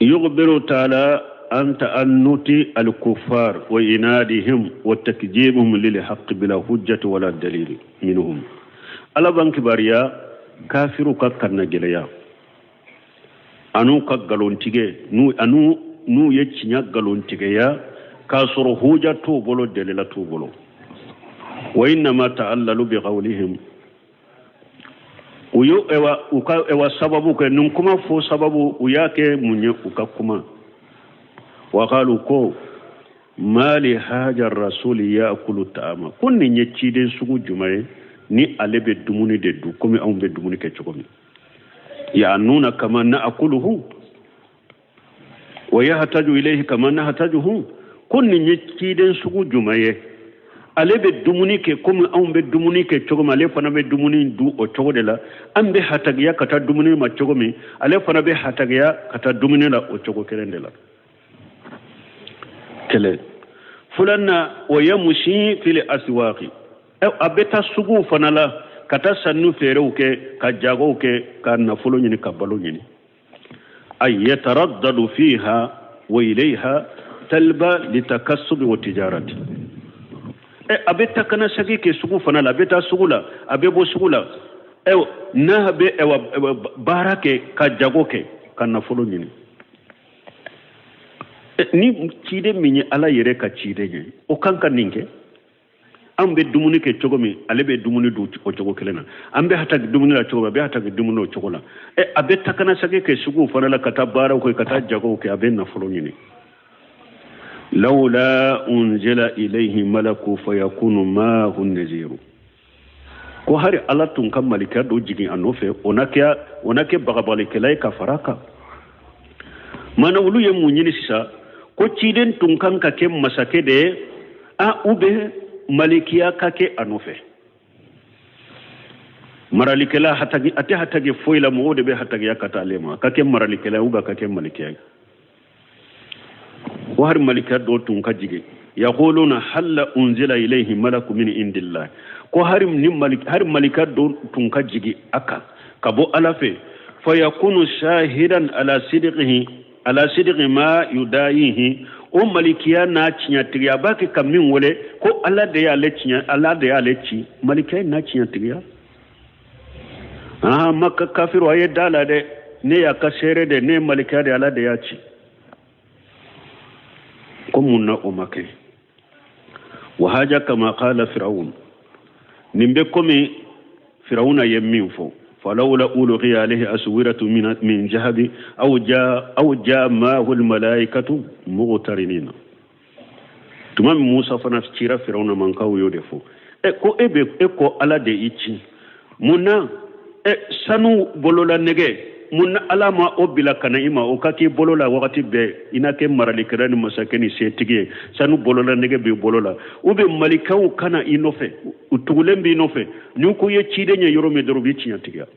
يخبر تعالى عن تأنت الكفار وإنادهم وتكذيبهم للحق بلا حجة ولا دليل منهم. Ala b'an kibaruya kafiru ka kannagɛlɛya an'u ka nkalontigɛ, anu n'u ye tiɲɛ nkalontigɛya k'a sɔrɔ huja t'u bolo, delila t'u bolo. Wa innama ta'allalu bi qawlihim, u ye ewa u ka ewa sababu kɛ nin kuma fo sababu, u y'a kɛ mun ye u ka kuma. Wa qalu ko ma li haja rasuli ya'kulu ta'ama, ko nin ye ciden sugu jumɛn ye ni ale bɛ dumuni de dun komi anw bɛ dumuni kɛ cogo min. Ya'nuna kama na'kuluhu wa yahtaju ilayhi kama nahtajuhu, ko nin ye ciden sugu jumɛn ye, ale bɛ dumuni kɛ komi anw bɛ dumuni kɛ cogo min, ale fana bɛ dumuni dun o cogo de la. An bɛ hatagiya ka taa dumuni ma cogo min, ale fana bɛ hatagiya ka taa dumuni la o cogo kelen de la. Kelen filanan, o yamshi fil aswaqi, a bɛ taa suguw fana la ka taa sanni feerew kɛ, ka jagow kɛ, ka nafolo ɲini, ka balo ɲini. Ay yataraddadu fiha wa ilayha talba litakassubi wa tijarati. A bɛ taa kana sagi kɛ sugu fana la, a bɛ taa sugu la, a bɛ bɔ sugu la, n'a bɛ baara kɛ, ka jago kɛ, ka nafolo ɲini. Ni ciden min ye Ala yɛrɛ ka ciden ye, o kan ka nin kɛ. An bɛ dumuni kɛ cogo min, ale bɛ dumuni dun o cogo kelen na. An bɛ hataki dumuni la cogo min, a bɛ hataki dumuni o cogo la. A bɛ takana sagi kɛ suguw fana la, ka taa baaraw kɛ, ka taa jagow kɛ, a bɛ nafolo ɲini. Lawla unzila ilayhi malaku fayakunu maahu naziru, ko hari Ala tun ka malika dɔ jigin a nɔfɛ, o na kɛ bagabagalikɛla ye ka fara a kan. Maana olu ye mun ɲini sisan? Ko ciden tun kan ka kɛ masakɛ de ye, a u bɛ malikiya ka kɛ a nɔfɛ. Maralikɛla hatagi, a tɛ hatagi foyi la, mɔgɔw de bɛ hatagiya ka taa ale ma, ka kɛ maralikɛla ye ou bien ka kɛ malikiya ye. Ko hari malika dɔ tun ka jigin, yaquluna halla unzila ilayhi malaku min indillah, ko hari ni hari malika dɔ tun ka jigin a kan ka bɔ Ala fɛ, fayakunu shahidan ala sidqihi ala sidqi ma yudayihi, o malikiya n'a tiɲɛtigiya, a b'a kɛ ka min wele ko Ala de y'ale tiɲɛ, Ala de y'ale ci, malikiya n'a tiɲɛtigiya. Maka kafiru a ye da la dɛ, ne y'a ka seere de, ne ye malikiya de, Ala de y'a ci. Ko mun na o ma kɛ? Wa haja kama qala Firawun, nin bɛ komi Firawuna ye min fɔ, falawla ulqiya alayhi aswiratu min jahabi aw jaa maahu almalaikatu mughtarinina. Tuma min Musa fana cira Firawuna mankaw y'o de fɔ, ko e bɛ e ko Ala de y'i ci, mun na sanu bolola nɛgɛ, mun na Ala ma o bila ka na i ma, o ka k'i bolo la wagati bɛɛ, i n'a kɛ maralikɛla ni masakɛ ni setigi ye, sanu bolola nɛgɛ b'i bolo la, u bɛ malikaw ka na i nɔfɛ, u tugulen b'i nɔfɛ, n'u ko i ye ciden ye yɔrɔ min dɔrɔn, u b'i tiɲɛtigiya.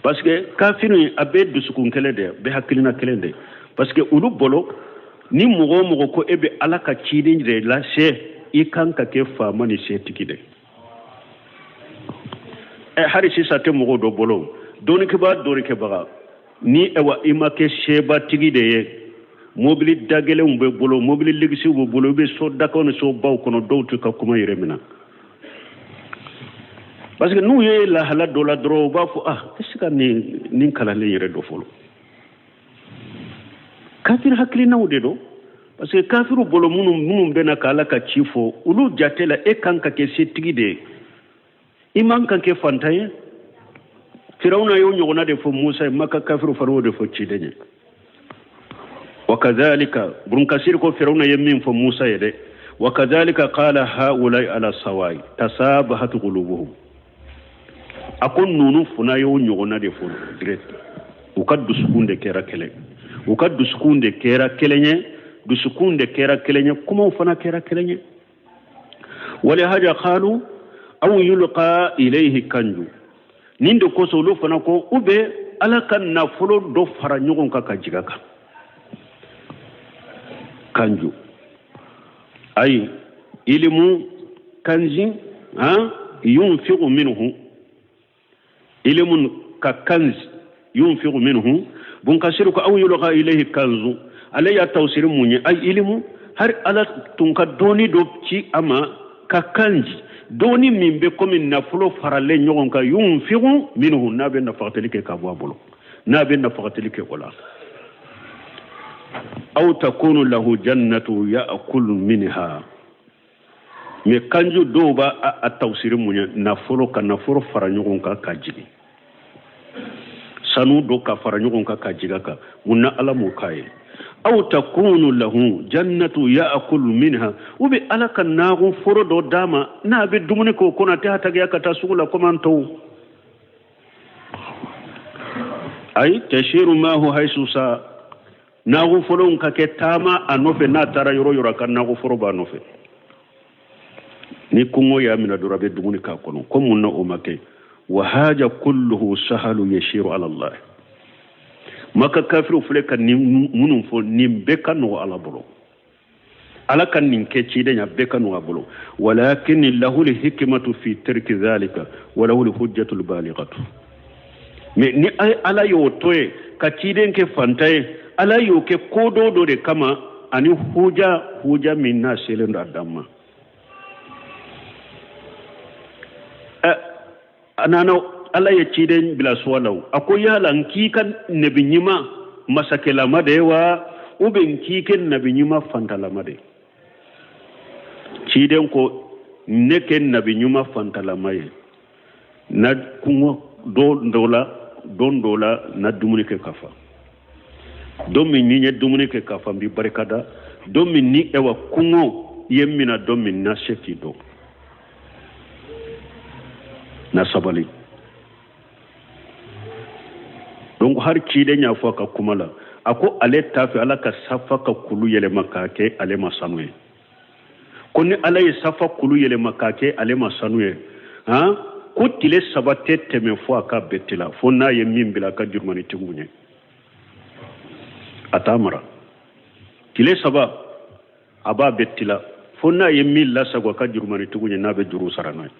Parce que kafiri a bɛɛ dusukun kelen de, bɛɛ hakilina kelen de. Parce que olu bolo, ni mɔgɔ o mɔgɔ ko e bɛ Ala ka ciden de lase, i kan ka kɛ faama ni setigi de. Ɛ, hali sisan tɛ mɔgɔw dɔ bolo, dɔnnikɛbaa, dɔnnikɛbaga, ni ayiwa i ma kɛ sebatigi de ye, mobili dagɛlɛnw bɛ bolo, mobili ligisiw bɛ bolo, i bɛ so dakaw ni sobaw kɔnɔ, dɔw t'i ka kuma yɛrɛ minɛ. Parce que n'u ye lahala dɔ la dɔrɔn, u b'a fɔ: ah, est ce que nin kalanlen yɛrɛ dɔ fɔlɔ? Kafiri hakilinaw de don. Parce que kafiriw bolo, minnu bɛna ka Ala ka ci fɔ, olu jate la, e kan ka kɛ setigi de ye, i man kan kɛ fantan ye. Firawuna y'o ɲɔgɔnna de fɔ Musa ye, Maka kafiriw fana y'o de fɔ ciden ye. Wa kadhalika, Burunkasiri ko Firawuna ye min fɔ Musa ye dɛ, wa kadhalika qala haulai ala sawai tasabahat qulubuhum. A ko ninnu fana y'o ɲɔgɔnna de fɔ direct. U ka dusukun de kɛra kelen, u ka dusukun de kɛra kelen ye, dusukun de kɛra kelen ye, kumaw fana kɛra kelen ye. Walihaja qalu aw yulqa ilayhi kanju. Nin de kosɔn olu fana ko u bɛ Ala ka nafolo dɔ fara ɲɔgɔn kan ka jigin a kan. Kanju ayi ilimu kanzi han yunfiqu minhu, ilimun ka kanz yunfiqu minhu. Bunkasiru ko aw yulqa ilayhi kanzu, ale y'a tawsiri mun ye? Ay ilimu, hari Ala tun ka dɔɔni dɔ ci a ma ka kanji, dɔɔni min bɛ komi nafolo faralen ɲɔgɔn kan, yunfiqu minhu, n'a bɛ nafagateli kɛ ka bɔ a bolo, n'a bɛ nafagateli kɛ o la. Aw takunu lahu jannatu ya'kulu minha. Mais kanju dɔw b'a a tawsiri mun ye? Nafolo, ka nafolo fara ɲɔgɔn kan ka jigin, sanu dɔ ka fara ɲɔgɔn kan ka jigin a kan. Mun na Ala m'o k'a ye? Aw takunu lahu jannatu ya'kulu minha, u bɛ Ala ka naago foro dɔ d'a ma, n'a bɛ dumuni k'o kɔnɔ, a tɛ hatagiya ka taa sugu la komi an tɔw. Ayi tashiru maahu haisu sa, naago foro ka kɛ taama a nɔfɛ, n'a taara yɔrɔ yɔrɔ, a ka naago foro b'a nɔfɛ. Ni kɔngɔ y'a minɛ dɔrɔn, a bɛ dumuni k'a kɔnɔ. Ko mun na o ma kɛ? Wa haja kulluhu sahalu yashiru ala Allah. Maka kafiriw filɛ ka nin minnu fɔ, nin bɛɛ ka nɔgɔ Ala bolo. Ala ka nin kɛ ciden ya, bɛɛ ka nɔgɔ a bolo. Walakin lahu lhikmatu fi tarki dhalika wa lahu lhujjatu lbalighatu. Mais ni Ala y'o to ye ka ciden kɛ fantan ye, Ala y'o kɛ ko dɔ dɔ de kama, ani huja, huja min n'a selen don a dan ma. A nana, Ala ye ciden bila suwa la. A ko yala n k'i ka nabi ɲuman masakɛlama de ye wa, ou bien n k'i kɛ nabi ɲuman fantalama de? Ciden ko ne kɛ nabi ɲuman fantalama ye, na kungo don dɔ la, don dɔ la na dumuni kɛ ka fa. Don min ni n ye dumuni kɛ ka fa, n b'i barika da. Don min ni ewa kungo ye n mina, don min na se k'i dɔn, na sabali. Donc hari ciden y'a fɔ a ka kuma la, a ko ale t'a fɛ Ala ka safa ka kulu yɛlɛma k'a kɛ ale ma sanu ye. Ko ni Ala ye safa kulu yɛlɛma k'a kɛ ale ma sanu ye, han, ko tile 3 tɛ tɛmɛ fo a ka bɛɛ tila, fo n'a ye min bila a ka jurumanitigiw ɲɛ, a t'a mara. Tile 3 a b'a bɛɛ tila, fo n'a ye min lasago a ka jurumanitigiw ɲɛ, n'a bɛ juru sara n'a ye,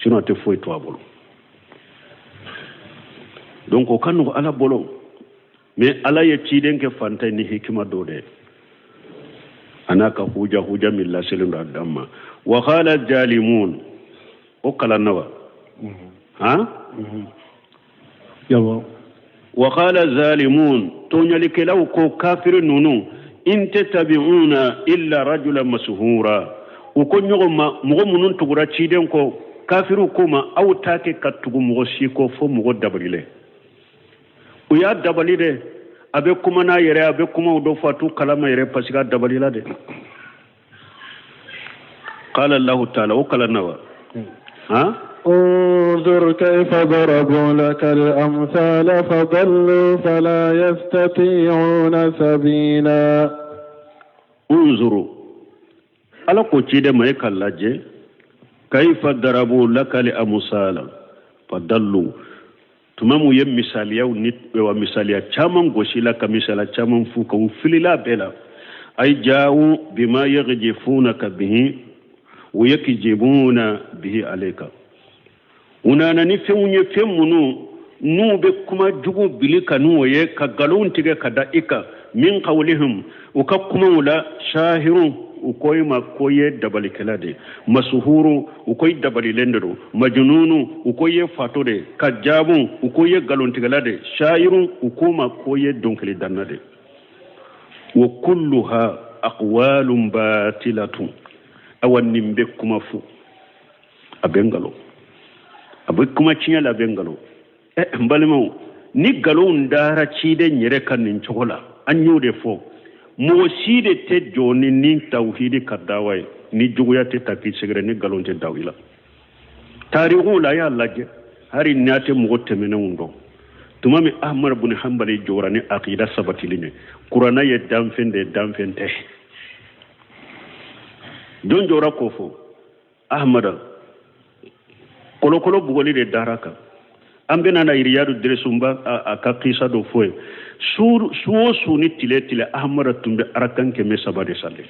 sinon a tɛ foyi to a bolo. Donc o ka nɔgɔ Ala bolo. Mais Ala ye ciden kɛ fantan ni hikima dɔ de ye, a n'a ka huja, huja min laselen don a dan ma. Wa qala jalimun, o kalan na wa? Han. Yawa. Wa qala zalimun, tɔɲɔlikɛlaw ko, kafiri ninnu, in tattabi'una illa rajula masuhura. U ko ɲɔgɔn ma, mɔgɔ minnu tugura ciden kɔ, kafiriw ko ma, aw t'a kɛ ka tugu mɔgɔ si kɔ fo mɔgɔ dabalilen. U y'a dabali dɛ, a bɛ kuma n'a yɛrɛ, a bɛ kumaw dɔ fɔ, a t'u kalama yɛrɛ, parce que a dabalila dɛ. Qala Allahu ta'ala, o kalan na wa? Han. انظر كيف ضربوا لك الأمثال فضلوا فلا يستطيعون سبيلا. انظروا، ala ko ciden ma, e ka lajɛ, kaifa darabu laka al amsala fadallu. Tuma min u ye misaliyaw ni wa misaliya caman gosi la ka misaliya caman f'u kan, u filila bɛɛ la. Ay ja'u bima yaghjifunaka bihi wa yakjibuna bihi alayka. U nana ni fɛnw ye, fɛn minnu n'u bɛ kuma jugu bili ka n'o ye, ka nkalon tigɛ ka da i kan. Min qawlihim, u ka kumaw la, sahirun, u ko i ma ko i ye dabalikɛla de ye, masuhuru, u ko i dabalilen de don, majununu, u ko i ye fato de ye, kajabun, u ko i ye nkalontigɛla de ye, shayirun, u ko ma ko i ye dɔnkilidanna de ye. Wa kulluha aqwalun batilatun, awa nin bɛ kuma fu, a bɛ nkalon, a bɛ kuma tiɲɛ la, a bɛ nkalon. Ɛ n balimaw, ni nkalonw dara ciden yɛrɛ kan nin cogo la, an y'o de fɔ, mɔgɔ si de tɛ jɔ ni ni tawhidi ka dawa ye ni juguya tɛ ta k'i sɛgɛrɛ, ni nkalon tɛ da i la. Tarikuw la, a y'a lajɛ, hali n'a tɛ mɔgɔ tɛmɛnenw dɔn, tuma min Ahmad bun Hanbali jɔra ni akida sabatili ye, kuranna ye danfɛn de ye, danfɛn tɛ. Jɔn jɔra k'o fɔ? Ahmada kolokolo bugɔli de dara kan. An bɛna na Iriyadu Deresunba a ka kisa dɔ fɔ ye. Su o su ni tile tile, Ahmada tun bɛ arakan 300 de sali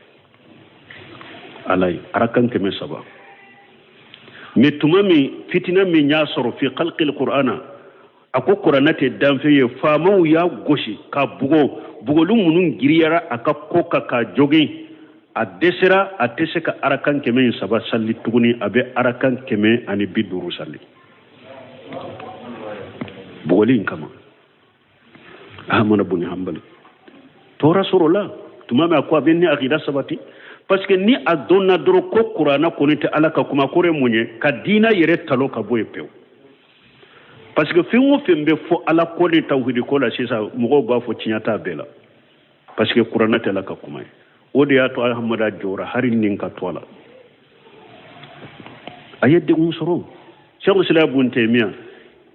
ala ye, arakan 300. Mais tuma min fitina min y'a sɔrɔ fi khalqil qur'ana, a ko kuranɛ tɛ danfɛn ye, faamaw y'a gosi ka bugɔ, bugɔli minnu giriyara a ka ko kan k'a jogin, a dɛsɛra, a tɛ se ka arakan 300 sali tuguni, a bɛ arakan 150 sali bugɔli in kama. Ahmada bun Hanbali tɔɔrɔ sɔrɔla tuma min a ko a bɛ ni akida sabati, parce que ni a dɔnna dɔrɔn ko kuranɛ kɔni tɛ Ala ka kuma, kɔrɔ ye mun ye? Ka diina yɛrɛ talo ka bɔ yen pewu. Parce que fɛn o fɛn bɛ fɔ Ala ko ni tawhidi ko la sisan, mɔgɔw b'a fɔ tiɲɛ t'a bɛɛ la, parce que kuranɛ tɛ Ala ka kuma ye. O de y'a to Ahmada jɔra hali nin ka to a la, a ye degun sɔrɔ. Sɛku Islam bun Taymiya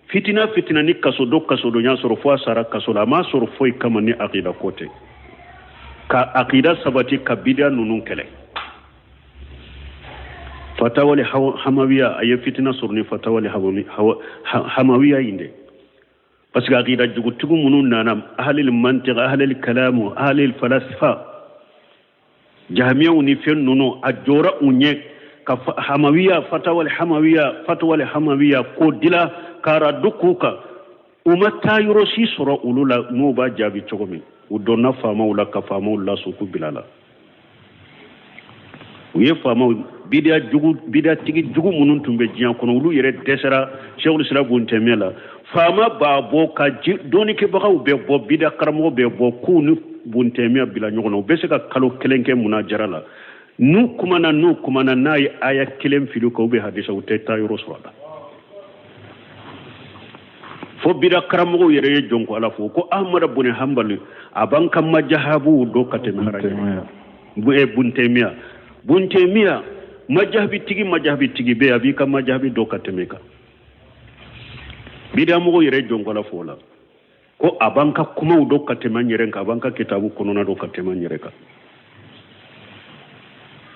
fitina fitina ni kaso don kaso don y'a sɔrɔ fo a sara kaso la, a m'a sɔrɔ foyi kama ni akida ko tɛ, ka akida sabati, ka bidiya ninnu kɛlɛ. Fatawali hamawiya, a ye fitina sɔrɔ ni fatawali hamawiya in de, parce que akida jugutigiw minnu nana, ahalil mantiq, ahalil kalamu, ahalil falasifa, jahamiyaw ni fɛn ninnu, a jɔra u ɲɛ ka hamawiya fatawali hamawiya fatawali hamawiya ko dila k'a radu k'u kan. U ma taa yɔrɔ si sɔrɔ olu la n'u b'a jaabi cogo min. U donna faamaw la ka faamaw lasu k'u bila la. U ye faamaw bidiya jugu, bidiyatigi jugu minnu tun bɛ diɲɛ kɔnɔ, olu yɛrɛ dɛsɛra Sɛkul Islam bun Taymiya la. Faama b'a bɔ ka dɔnnikɛbagaw bɛ bɔ, bidiya karamɔgɔ bɛ bɔ, k'u ni bun Taymiya bila ɲɔgɔn na. U bɛ se ka kalo kelen kɛ munajara la. N'u kumana, n'u kumana, n'a ye aya kelen fili kan, u bɛ hadisa, u tɛ taa yɔrɔ sɔrɔ a la. Fo bidiya karamɔgɔw yɛrɛ ye jɔn ko Ala fo ko Ahmada bun Hanbali a b'an ka majahabuw dɔn ka tɛmɛ haraje bun Taymiya. Bun Taymiya majahabitigi, majahabitigi bɛ yen, a b'i ka majahabi dɔn ka tɛmɛ kan. Bidiya mɔgɔw yɛrɛ jɔn ko Ala fo la ko a b'an ka kumaw dɔn ka tɛmɛ an yɛrɛ kan, a b'an ka kitabu kɔnɔna dɔn ka tɛmɛ an yɛrɛ kan.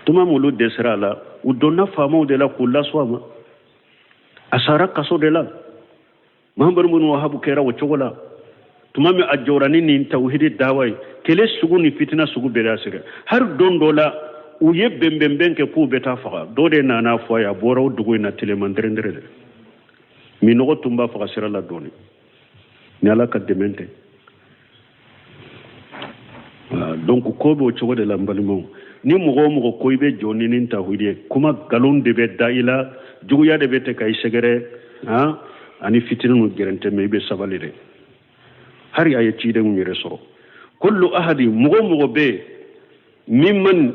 Tuma min olu dɛsɛra a la, u donna faamaw de la k'u lasu a ma, a sara kaso de la. Muhammadu bin Wahabu kɛra o cogo la. Tuma min a jɔra ni nin tawhidi dawa ye, kɛlɛ sugu ni fitina sugu bɛɛ y'a sɛgɛn. Hali don dɔ la, u ye bɛnbɛnbɛn kɛ k'u bɛ taa faga. Dɔ de nana fɔ a ye, a bɔra o dugu in na teleman dɛrɛndɛrɛ de, minɔgɔ tun b'a faga sira la dɔɔnin, ni Ala ka dɛmɛ tɛ. Donc ko b'o cogo de la n balimaw. Ni mɔgɔ o mɔgɔ ko i bɛ jɔ ni nin tawhidi ye, kuma nkalon de bɛ da i la, juguya de bɛ tɛ ka i sɛgɛrɛ, han, ani fitinin ninnu gɛrɛntɛ, mɛ i bɛ sabali dɛ. Hali a ye cidenw yɛrɛ sɔrɔ. Kullu ahadi, mɔgɔ o mɔgɔ bɛ yen, mimman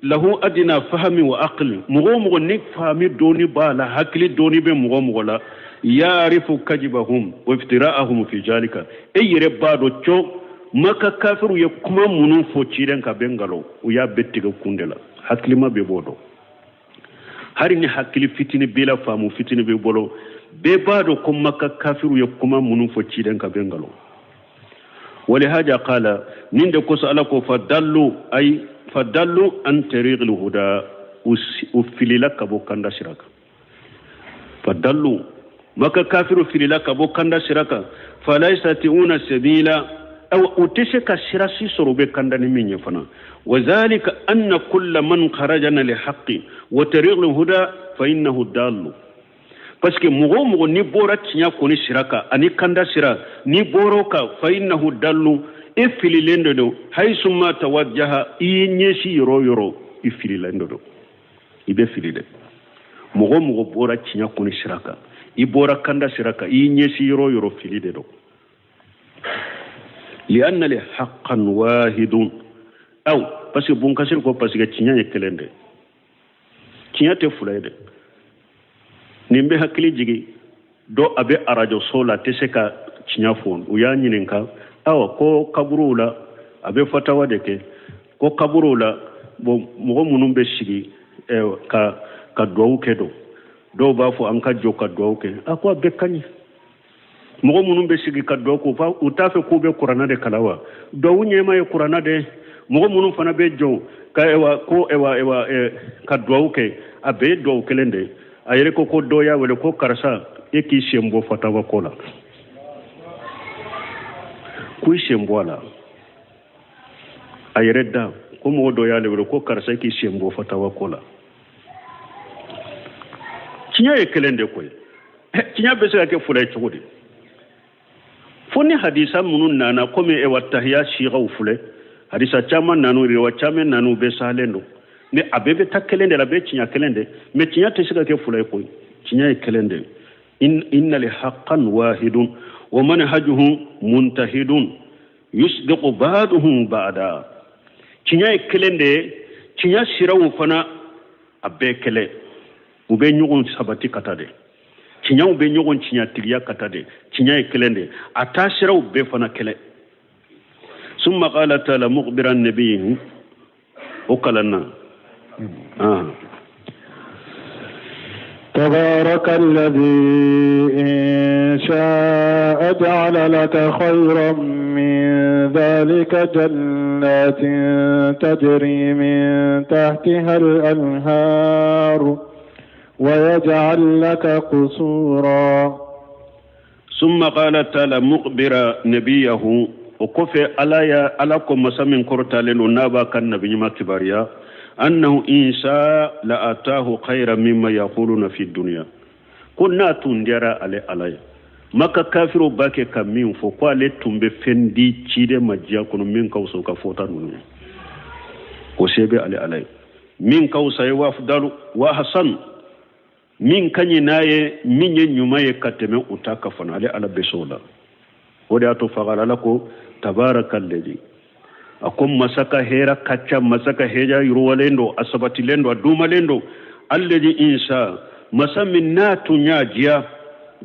lahu adina fahami wa aqli, mɔgɔ o mɔgɔ ni fahami dɔɔni b'a la, hakili dɔɔni bɛ mɔgɔ o mɔgɔ la, yaarifu kajibahum wa iftira'ahum fi zalika, e yɛrɛ b'a dɔn co Maka kafiriw ye kuma minnu fɔ ciden kan bɛ nkalon, u y'a bɛɛ tigɛ kun de la. Hakilima bɛɛ b'o dɔn. Hali ni hakili fitini b'i la, faamu fitini b'i bolo, bɛɛ b'a dɔn ko Maka kafiriw ye kuma minnu fɔ ciden kan bɛ nkalon. Walihaja qala, nin de kosɔn Ala ko fadallu, ay fadallu an tariqil huda, u filila ka bɔ kanda sira kan. Fadallu Maka kafiru filila ka bɔ kanda sira kan fala yastati'una sabila aw u tɛ se ka sira si sɔrɔ u bɛ kanda ni min ye fana wa zalika anna kulla man kharaja anil haqqi wa tariqil huda fa innahu dallu parce que mɔgɔ o mɔgɔ n'i bɔra tiɲɛ kɔni sira kan ani kanda sira n'i bɔra o kan fa innahu dallu e fililen de don haysuma tawajjaha i y'i ɲɛsin yɔrɔ o yɔrɔ i fililen de don i bɛ fili dɛ mɔgɔ o mɔgɔ bɔra tiɲɛ kɔni sira kan i bɔra kanda sira kan i y'i ɲɛsin yɔrɔ o yɔrɔ fili de don lianna li haqqan wahidun aw parce que bunkasiri ko parce que tiɲɛ ye kelen de tiɲɛ tɛ fila ye dɛ nin bɛ hakili jigin dɔ a bɛ arajoso la a tɛ se ka tiɲɛ fɔ u y'a ɲininka awa ko kaburuw la a bɛ fatawa de kɛ ko kaburuw la bon mɔgɔ minnu bɛ sigi ka ka duwawu kɛ don dɔw b'a fɔ an ka jɔ ka duwawu kɛ a ko a bɛɛ ka ɲi mɔgɔ minnu bɛ sigi ka duwawu kɛ u t'a fɛ k'u bɛ kuranna de kalan wa duwawu ɲɛma ye kuranna de mɔgɔ minnu fana bɛ jɔ ka ewa ko ewa ewa ka duwawu kɛ a bɛɛ ye duwawu kelen de a yɛrɛ ko ko dɔ y'a wele ko karisa e k'i sen bɔ fatawa ko la ko i sen bɔ a la a yɛrɛ da ko mɔgɔ dɔ y'ale wele ko karisa e k'i sen bɔ fatawa ko la tiɲɛ ye kelen de koyi tiɲɛ bɛ se ka kɛ fila ye cogo di fo ni hadisa minnu nana komi ewa tahiya sigaw filɛ hadisa caman nanu riwa caman nanu bɛɛ salen don mais a bɛɛ bɛ taa kelen de la a bɛɛ tiɲɛ kelen de mais tiɲɛ tɛ se ka kɛ fila ye koyi tiɲɛ ye kelen de inna li haqqan wahidun wa manhajuhum muntahidun yusdiqu ba'duhum ba'da tiɲɛ ye kelen de ye tiɲɛ siraw fana a bɛɛ kelen u bɛ ɲɔgɔn sabati ka taa de tiɲɛw bɛ ɲɔgɔn tiɲɛtigiya ka taa de tiɲɛ ye kelen de a taa siraw bɛɛ fana kelen summa qala ta'ala mukhbiran nabiyyihi o kalanna تبارك الذي إن شاء جعل لك خيرا من ذلك جنات تجري من تحتها الأنهار ويجعل لك قصورا ثم قال تعالى مخبرا نبيه o kɔfɛ ala ya ala ko masa min kɔrɔtalen don n'a b'a ka nabi ɲuman kibaruya annahu in sha la atahu khayran mimma yaquluna fi dunya ko n'a tun diyara ale ala ye maka kafiriw b'a kɛ ka min fɔ ko ale tun bɛ fɛn di ciden ma diɲɛ kɔnɔ min ka fisa u ka fɔta ninnu ye o se bɛ ale ala ye min ka fisa ye wa afdalu wa hasan min ka ɲi n'a ye min ye ɲuman ye ka tɛmɛ u ta kan fana ale ala bɛ se o la o de y'a to fagala ala ko tabaraka ladi a ko masa ka hɛrɛ ka ca masa ka hɛrɛ yiriwalen don a sabatilen don a dumalen don alladhi in sha masa min n'a tun y'a diya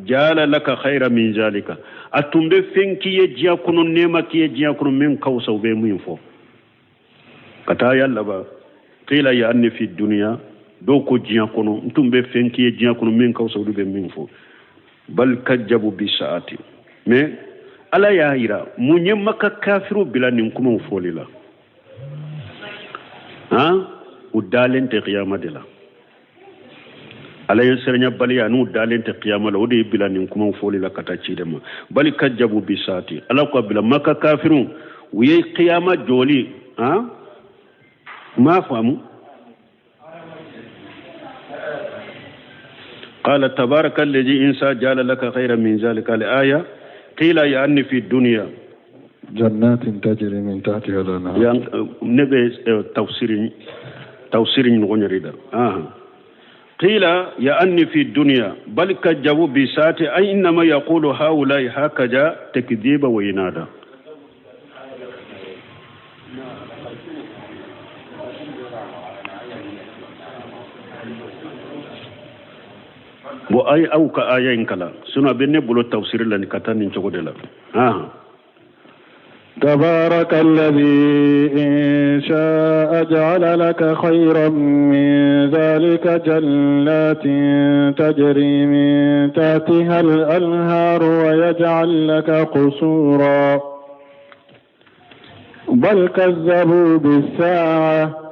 jala laka khayra min zalika a tun bɛ fɛn k'i ye diɲɛ kɔnɔ nɛɛma k'i ye diɲɛ kɔnɔ min ka fisa u bɛ min fɔ ka taa ya laban qila ya anni fi dunya dɔw ko diɲɛ kɔnɔ n tun bɛ fɛn k'i ye diɲɛ kɔnɔ min ka fisa olu bɛ min fɔ bal kajjabu bi saati mais ala y'a yira mun ye maka kafiriw bila nin kumaw fɔli la han u dalen tɛ kiyama de la ala ye siranyabaliya n'u dalen tɛ kiyama la o de ye bila nin kumaw fɔli la ka taa ciden ma bali kajjabu bi saati ala ko a bila maka kafiriw u ye kiyama jɔli han m'a faamu قال تبارك الذي إن شاء جعل لك خيرا من ذلك الآية قيل يعني في الدنيا جنات تجري من تحتها الأنهار نبي تفسير تفسير نغنيري قيل يعني في الدنيا بل كذبوا بساعة أي إنما يقول هؤلاء هكذا تكذيبا وعنادا bon ay aw ka aya in kalan sinon a bɛ ne bolo tafsiri la nin ka taa nin cogo de la تبارك الذي إن شاء جعل لك خيرا من ذلك جنات تجري من تحتها الأنهار ويجعل لك قصورا بل كذبوا بالساعة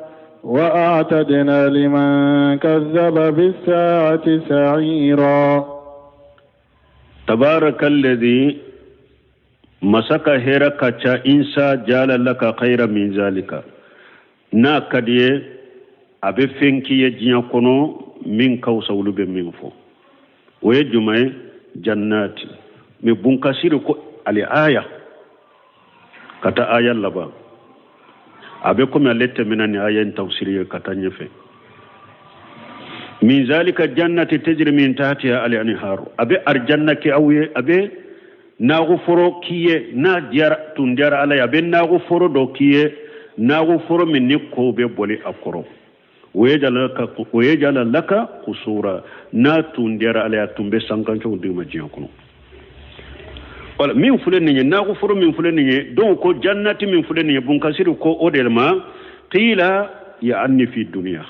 وأعتدنا لمن كذب بالساعة سعيرا. Tabarakalladhi, masa ka hɛrɛ ka ca, insa jala laka khayra min zalika, n'a ka di ye a bɛ fɛn k'i ye diɲɛ kɔnɔ min ka fisa olu bɛ min fɔ. O ye jumɛn ye? Jannati. Mais Bunkasiri ko ale aya ka taa aya laban, a bɛ komi ale tɛmɛna ni aya in tafsiri ye ka taa ɲɛfɛ. Min zalika jannati tajri min tahtiha al anharu, a bɛ arijanna kɛ aw ye, a bɛ naago foro k'i ye, n'a diyara tun diyara ala ye, a bɛ naago foro dɔ k'i ye, naago foro min ni kow bɛ boli a kɔrɔ. O yejala laka kusura, n'a tun diyara ala ye, a tun bɛ sankansow d'i ma diɲɛ kɔnɔ. Wala min filɛ nin ye, naago foro min filɛ nin ye, donc ko jannati min filɛ nin ye, Bunkasiri ko o de ma qila yaani fi dunya,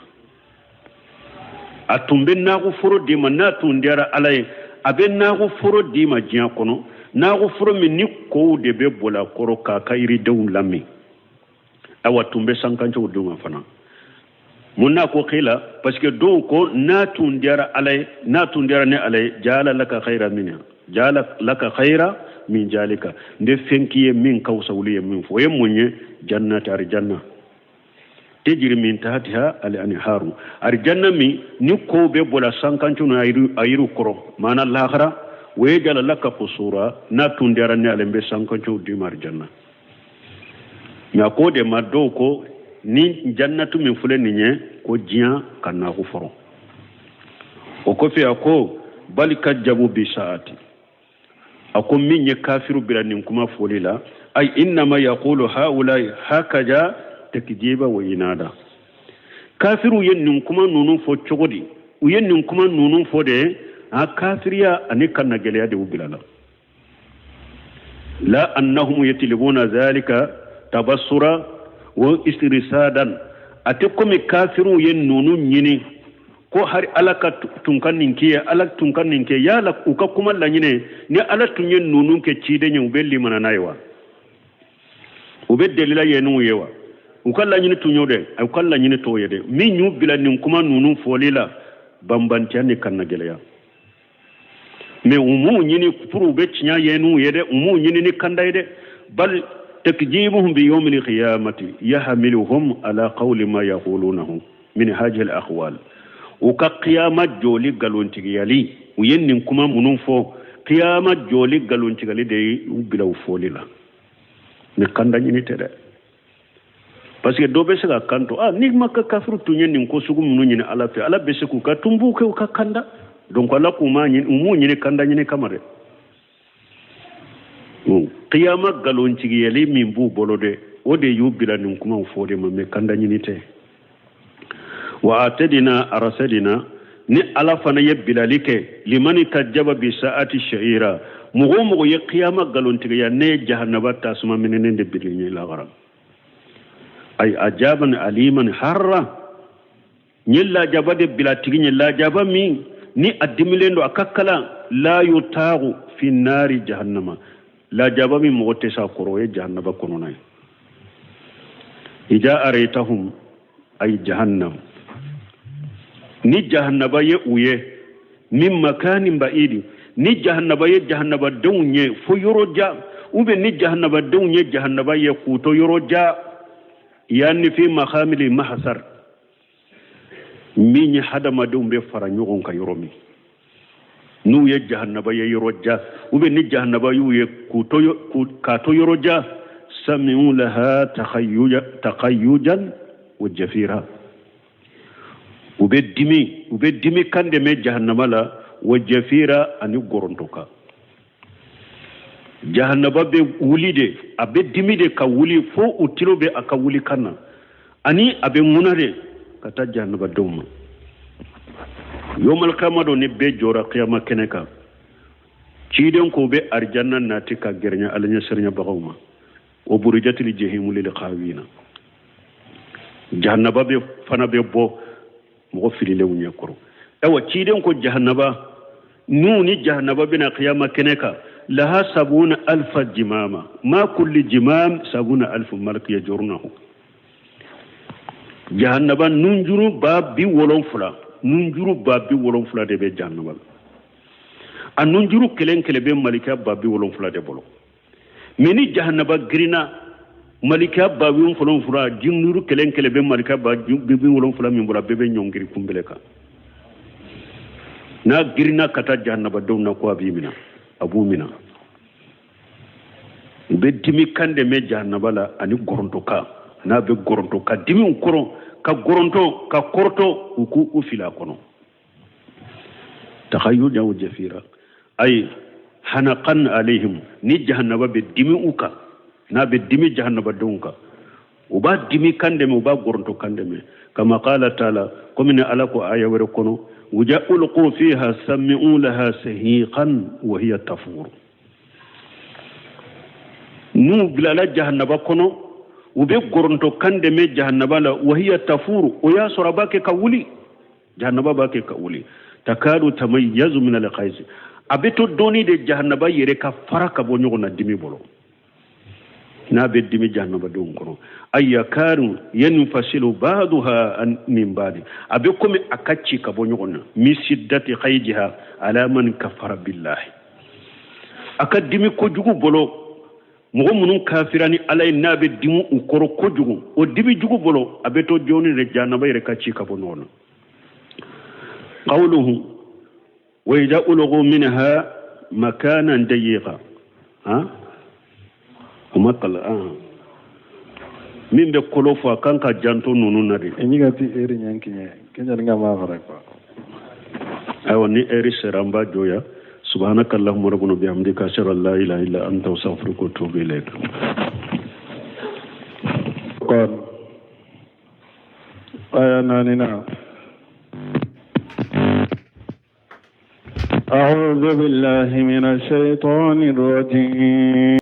a tun bɛ naago foro d'i ma, n'a tun diyara ala ye, a bɛ naago foro d'i ma diɲɛ kɔnɔ, naago foro min ni kow de bɛ boli a kɔrɔ k'a ka yiridenw lamin. Awa tun bɛ sankansow d'u ma fana. Mun n'a ko qila? Parce que dɔw ko n'a tun diyara ala ye, n'a tun diyara ne ala ye, jala laka khayra min, jala laka khayra min jalika, n bɛ fɛn k'i ye min ka fisa olu ye min fɔ. O ye mun ye? Jannati, arijanna, tejiri min tahtiha al anharu, arijanna min ni kow bɛ bɔla sankanco ni a yiriw kɔrɔ, maana lahara. O ye jala laka kusura, n'a tun diyara ne ala n bɛ sankancow d'i ma arijanna. Mais a ko de ma, dɔw ko ni jannatu min filɛ nin ye, ko diɲɛ ka naago foro. O kɔfɛ a ko bali kajjabu bi saati, a ko min ye kafiru bila nin kuma fɔli la, ay innama yaqulu haulai hakaja takjiba wa inada. Kafiru ye nin kuma ninnu fɔ cogo di? U ye nin kuma ninnu fɔ de a kafiriya ani kannagɛlɛya de y'u bila la. La annahum yatlibuna zalika tabassura wa istirisadan, a tɛ komi kafiruw ye ninnu ɲini ko hari ala ka tun ka nin k'i ye, ala tun ka nin kɛ. Yala u ka kuma laɲini, ni ala tun ye ninnu kɛ ciden ye, u bɛ limana n'a ye wa? U bɛ delila ye n'u ye wa? U ka laɲini tun y'o dɛ, u ka laɲini t'o ye dɛ. Min y'u bila nin kuma ninnu fɔli la, banbantiya ni kannagɛlɛya. Mais u m'u ɲini pour u bɛ tiɲɛ ye n'u ye dɛ, u m'u ɲini ni kanda ye dɛ. Bal takjibuhum bi yawmil qiyamati yahmiluhum ala qawli ma yaqulunahu min hadhihi al aqwal. U ka qiyama joli galontigiyali, u ye nin kuma minnu fɔ, qiyama joli galontigali de y'u bila u fɔli la. Mais kanda ɲini tɛ dɛ, parce que dɔ bɛ se ka kanto, ah, ni ma ka kafiru tun ye nin ko sugu minnu ɲini ala fɛ, ala bɛ se k'u ka tun b'u kɛ u ka kanda. Donc ala k'u ma ɲini, u m'u ɲini kanda ɲini kama dɛ. Qiyama galontigiyali min b'u bolo dɛ, o de y'u bila nin kumaw fɔ de ma, mais kanda ɲini tɛ. Wa atadina arasadina, ni ala fana ye bilali kɛ limani kajjaba bi saati sha'ira, mɔgɔ o mɔgɔ ye qiyama galontigiya, ne ye jahannaba tasuma minɛnen de bili ɲɛ lahara. Ay ajaban aliman harra, n ye lajaba de bila tigi ɲɛ, lajaba min ni a dimilen don a ka kalan, la yutagu fi nari jahannama, lajaba min mɔgɔ tɛ s'a kɔrɔ, o ye jahannaba kɔnɔna ye. Ija araytahum ay jahannam, ni jahannaba ye u ye min makanin ba'idi, ni jahannaba ye jahannabadenw ye fo yɔrɔ jan, ou bien ni jahannabadenw ye jahannaba ye k'u to yɔrɔ jan, yanni fi mahamili mahasar, min ye hadamadenw bɛ fara ɲɔgɔn kan yɔrɔ min, n'u ye jahannaba ye yɔrɔ jan, ou bien ni jahannaba y'u ye k'a to yɔrɔ jan, sami'u laha taqayyujan wa jafira, u bɛ dimi kan de mɛn jahannaba la, wa jafira ani gɔrɔntɔ kan. Jahannaba bɛ wuli de, a bɛ dimi de ka wuli fo u tulo bɛ a ka wuli kan na, ani a bɛ ŋuna de ka taa jahannabadenw ma. Yomal kiyama don, ni bɛɛ jɔra kiyama kɛnɛ kan, ciden ko bɛ arijanna nati ka gɛrɛɲɛ ala ɲɛsiranyabagaw ma, wa burijatili jahimu lil khawina, jahannaba bɛ fana bɛ bɔ mɔgɔ fililenw ɲɛ kɔrɔ. Ayiwa ciden ko jahannaba n'u ni jahannaba bɛna kiyama kɛnɛ kan, laha sabuna alfa jimama, ma kulli jimam sabuna alfu malaki yajurunahu. Jahannaba nunjuru 70000, nunjuru 70000 de bɛ jahannaba la. A nunjuru kelen kelen bɛ malika 70,000 de bolo. Mais ni jahanaba girinna, malika 70,000, nunjuru kelen kelen bɛ malika 70,000 min bolo, a bɛɛ bɛ ɲɔngiri kunbele kan. N'a girinna ka taa jahanabadenw na ko a b'i minɛ, a b'u minɛ. U bɛ dimi kan de mɛn jahanaba la ani gɔrɔntɔkan. N'a bɛ gɔrɔntɔ ka dimi u kɔrɔ, ka gɔrɔntɔ ka kɔrɔtɔ, u k'u fili a kɔnɔ. Taxayyujan wa jafira ay hanaqan alayhim. Ni jahanaba bɛ dimi u kan, n'a bɛ dimi jahanabadenw kan, u b'a dimi kan de mɛn, u b'a gɔrɔntɔ kan de mɛn. Kama qala taala, komi ni Ala ko aya wɛrɛ kɔnɔ: wa iza ulqu fiha sami'u laha sahiqan wa hiya tafur. N'u bilala jahanaba kɔnɔ, u bɛ gɔrɔntɔ kan de mɛn jahanaba la. Wa hiya tafur, o y'a sɔrɔ a b'a kɛ ka wuli, jahanaba b'a kɛ ka wuli. Takadu tamayyazu min alghayz, a bɛ to dɔɔni de jahanaba yɛrɛ ka fara ka bɔ ɲɔgɔn na dimi bolo, n'a bɛ dimi jahanabadenw kɔrɔ. Ay yakadu yanfasilu ba'duha min ba'di, a bɛ komi a ka ci ka bɔ ɲɔgɔn na. Min siddati ghayziha ala man kafara billahi, a ka dimi kojugu bolo, mɔgɔ minnu kafira ni Ala ye, n'a bɛ dimi u kɔrɔ kojugu, o dimi jugu bolo, a bɛ to dɔɔni de jahanaba yɛrɛ ka ci ka bɔ ɲɔgɔn na. Qawluhu wa idha ulghu minha makanan dayiqa, ha o ma kala min bɛ kolo fɔ, a kan ka janto ninnu na de. Ñi ga ti eri ñankiñe keñan nga ma fara quoi. Ayiwa, ni eri sera, an b'a jɔya. Subhanaka allahumma rabbana bihamdika, ashhadu an la ilaha illa anta, astaghfiruka wa atubu ilayk. Kon aya naani na. أعوذ بالله من الشيطان الرجيم.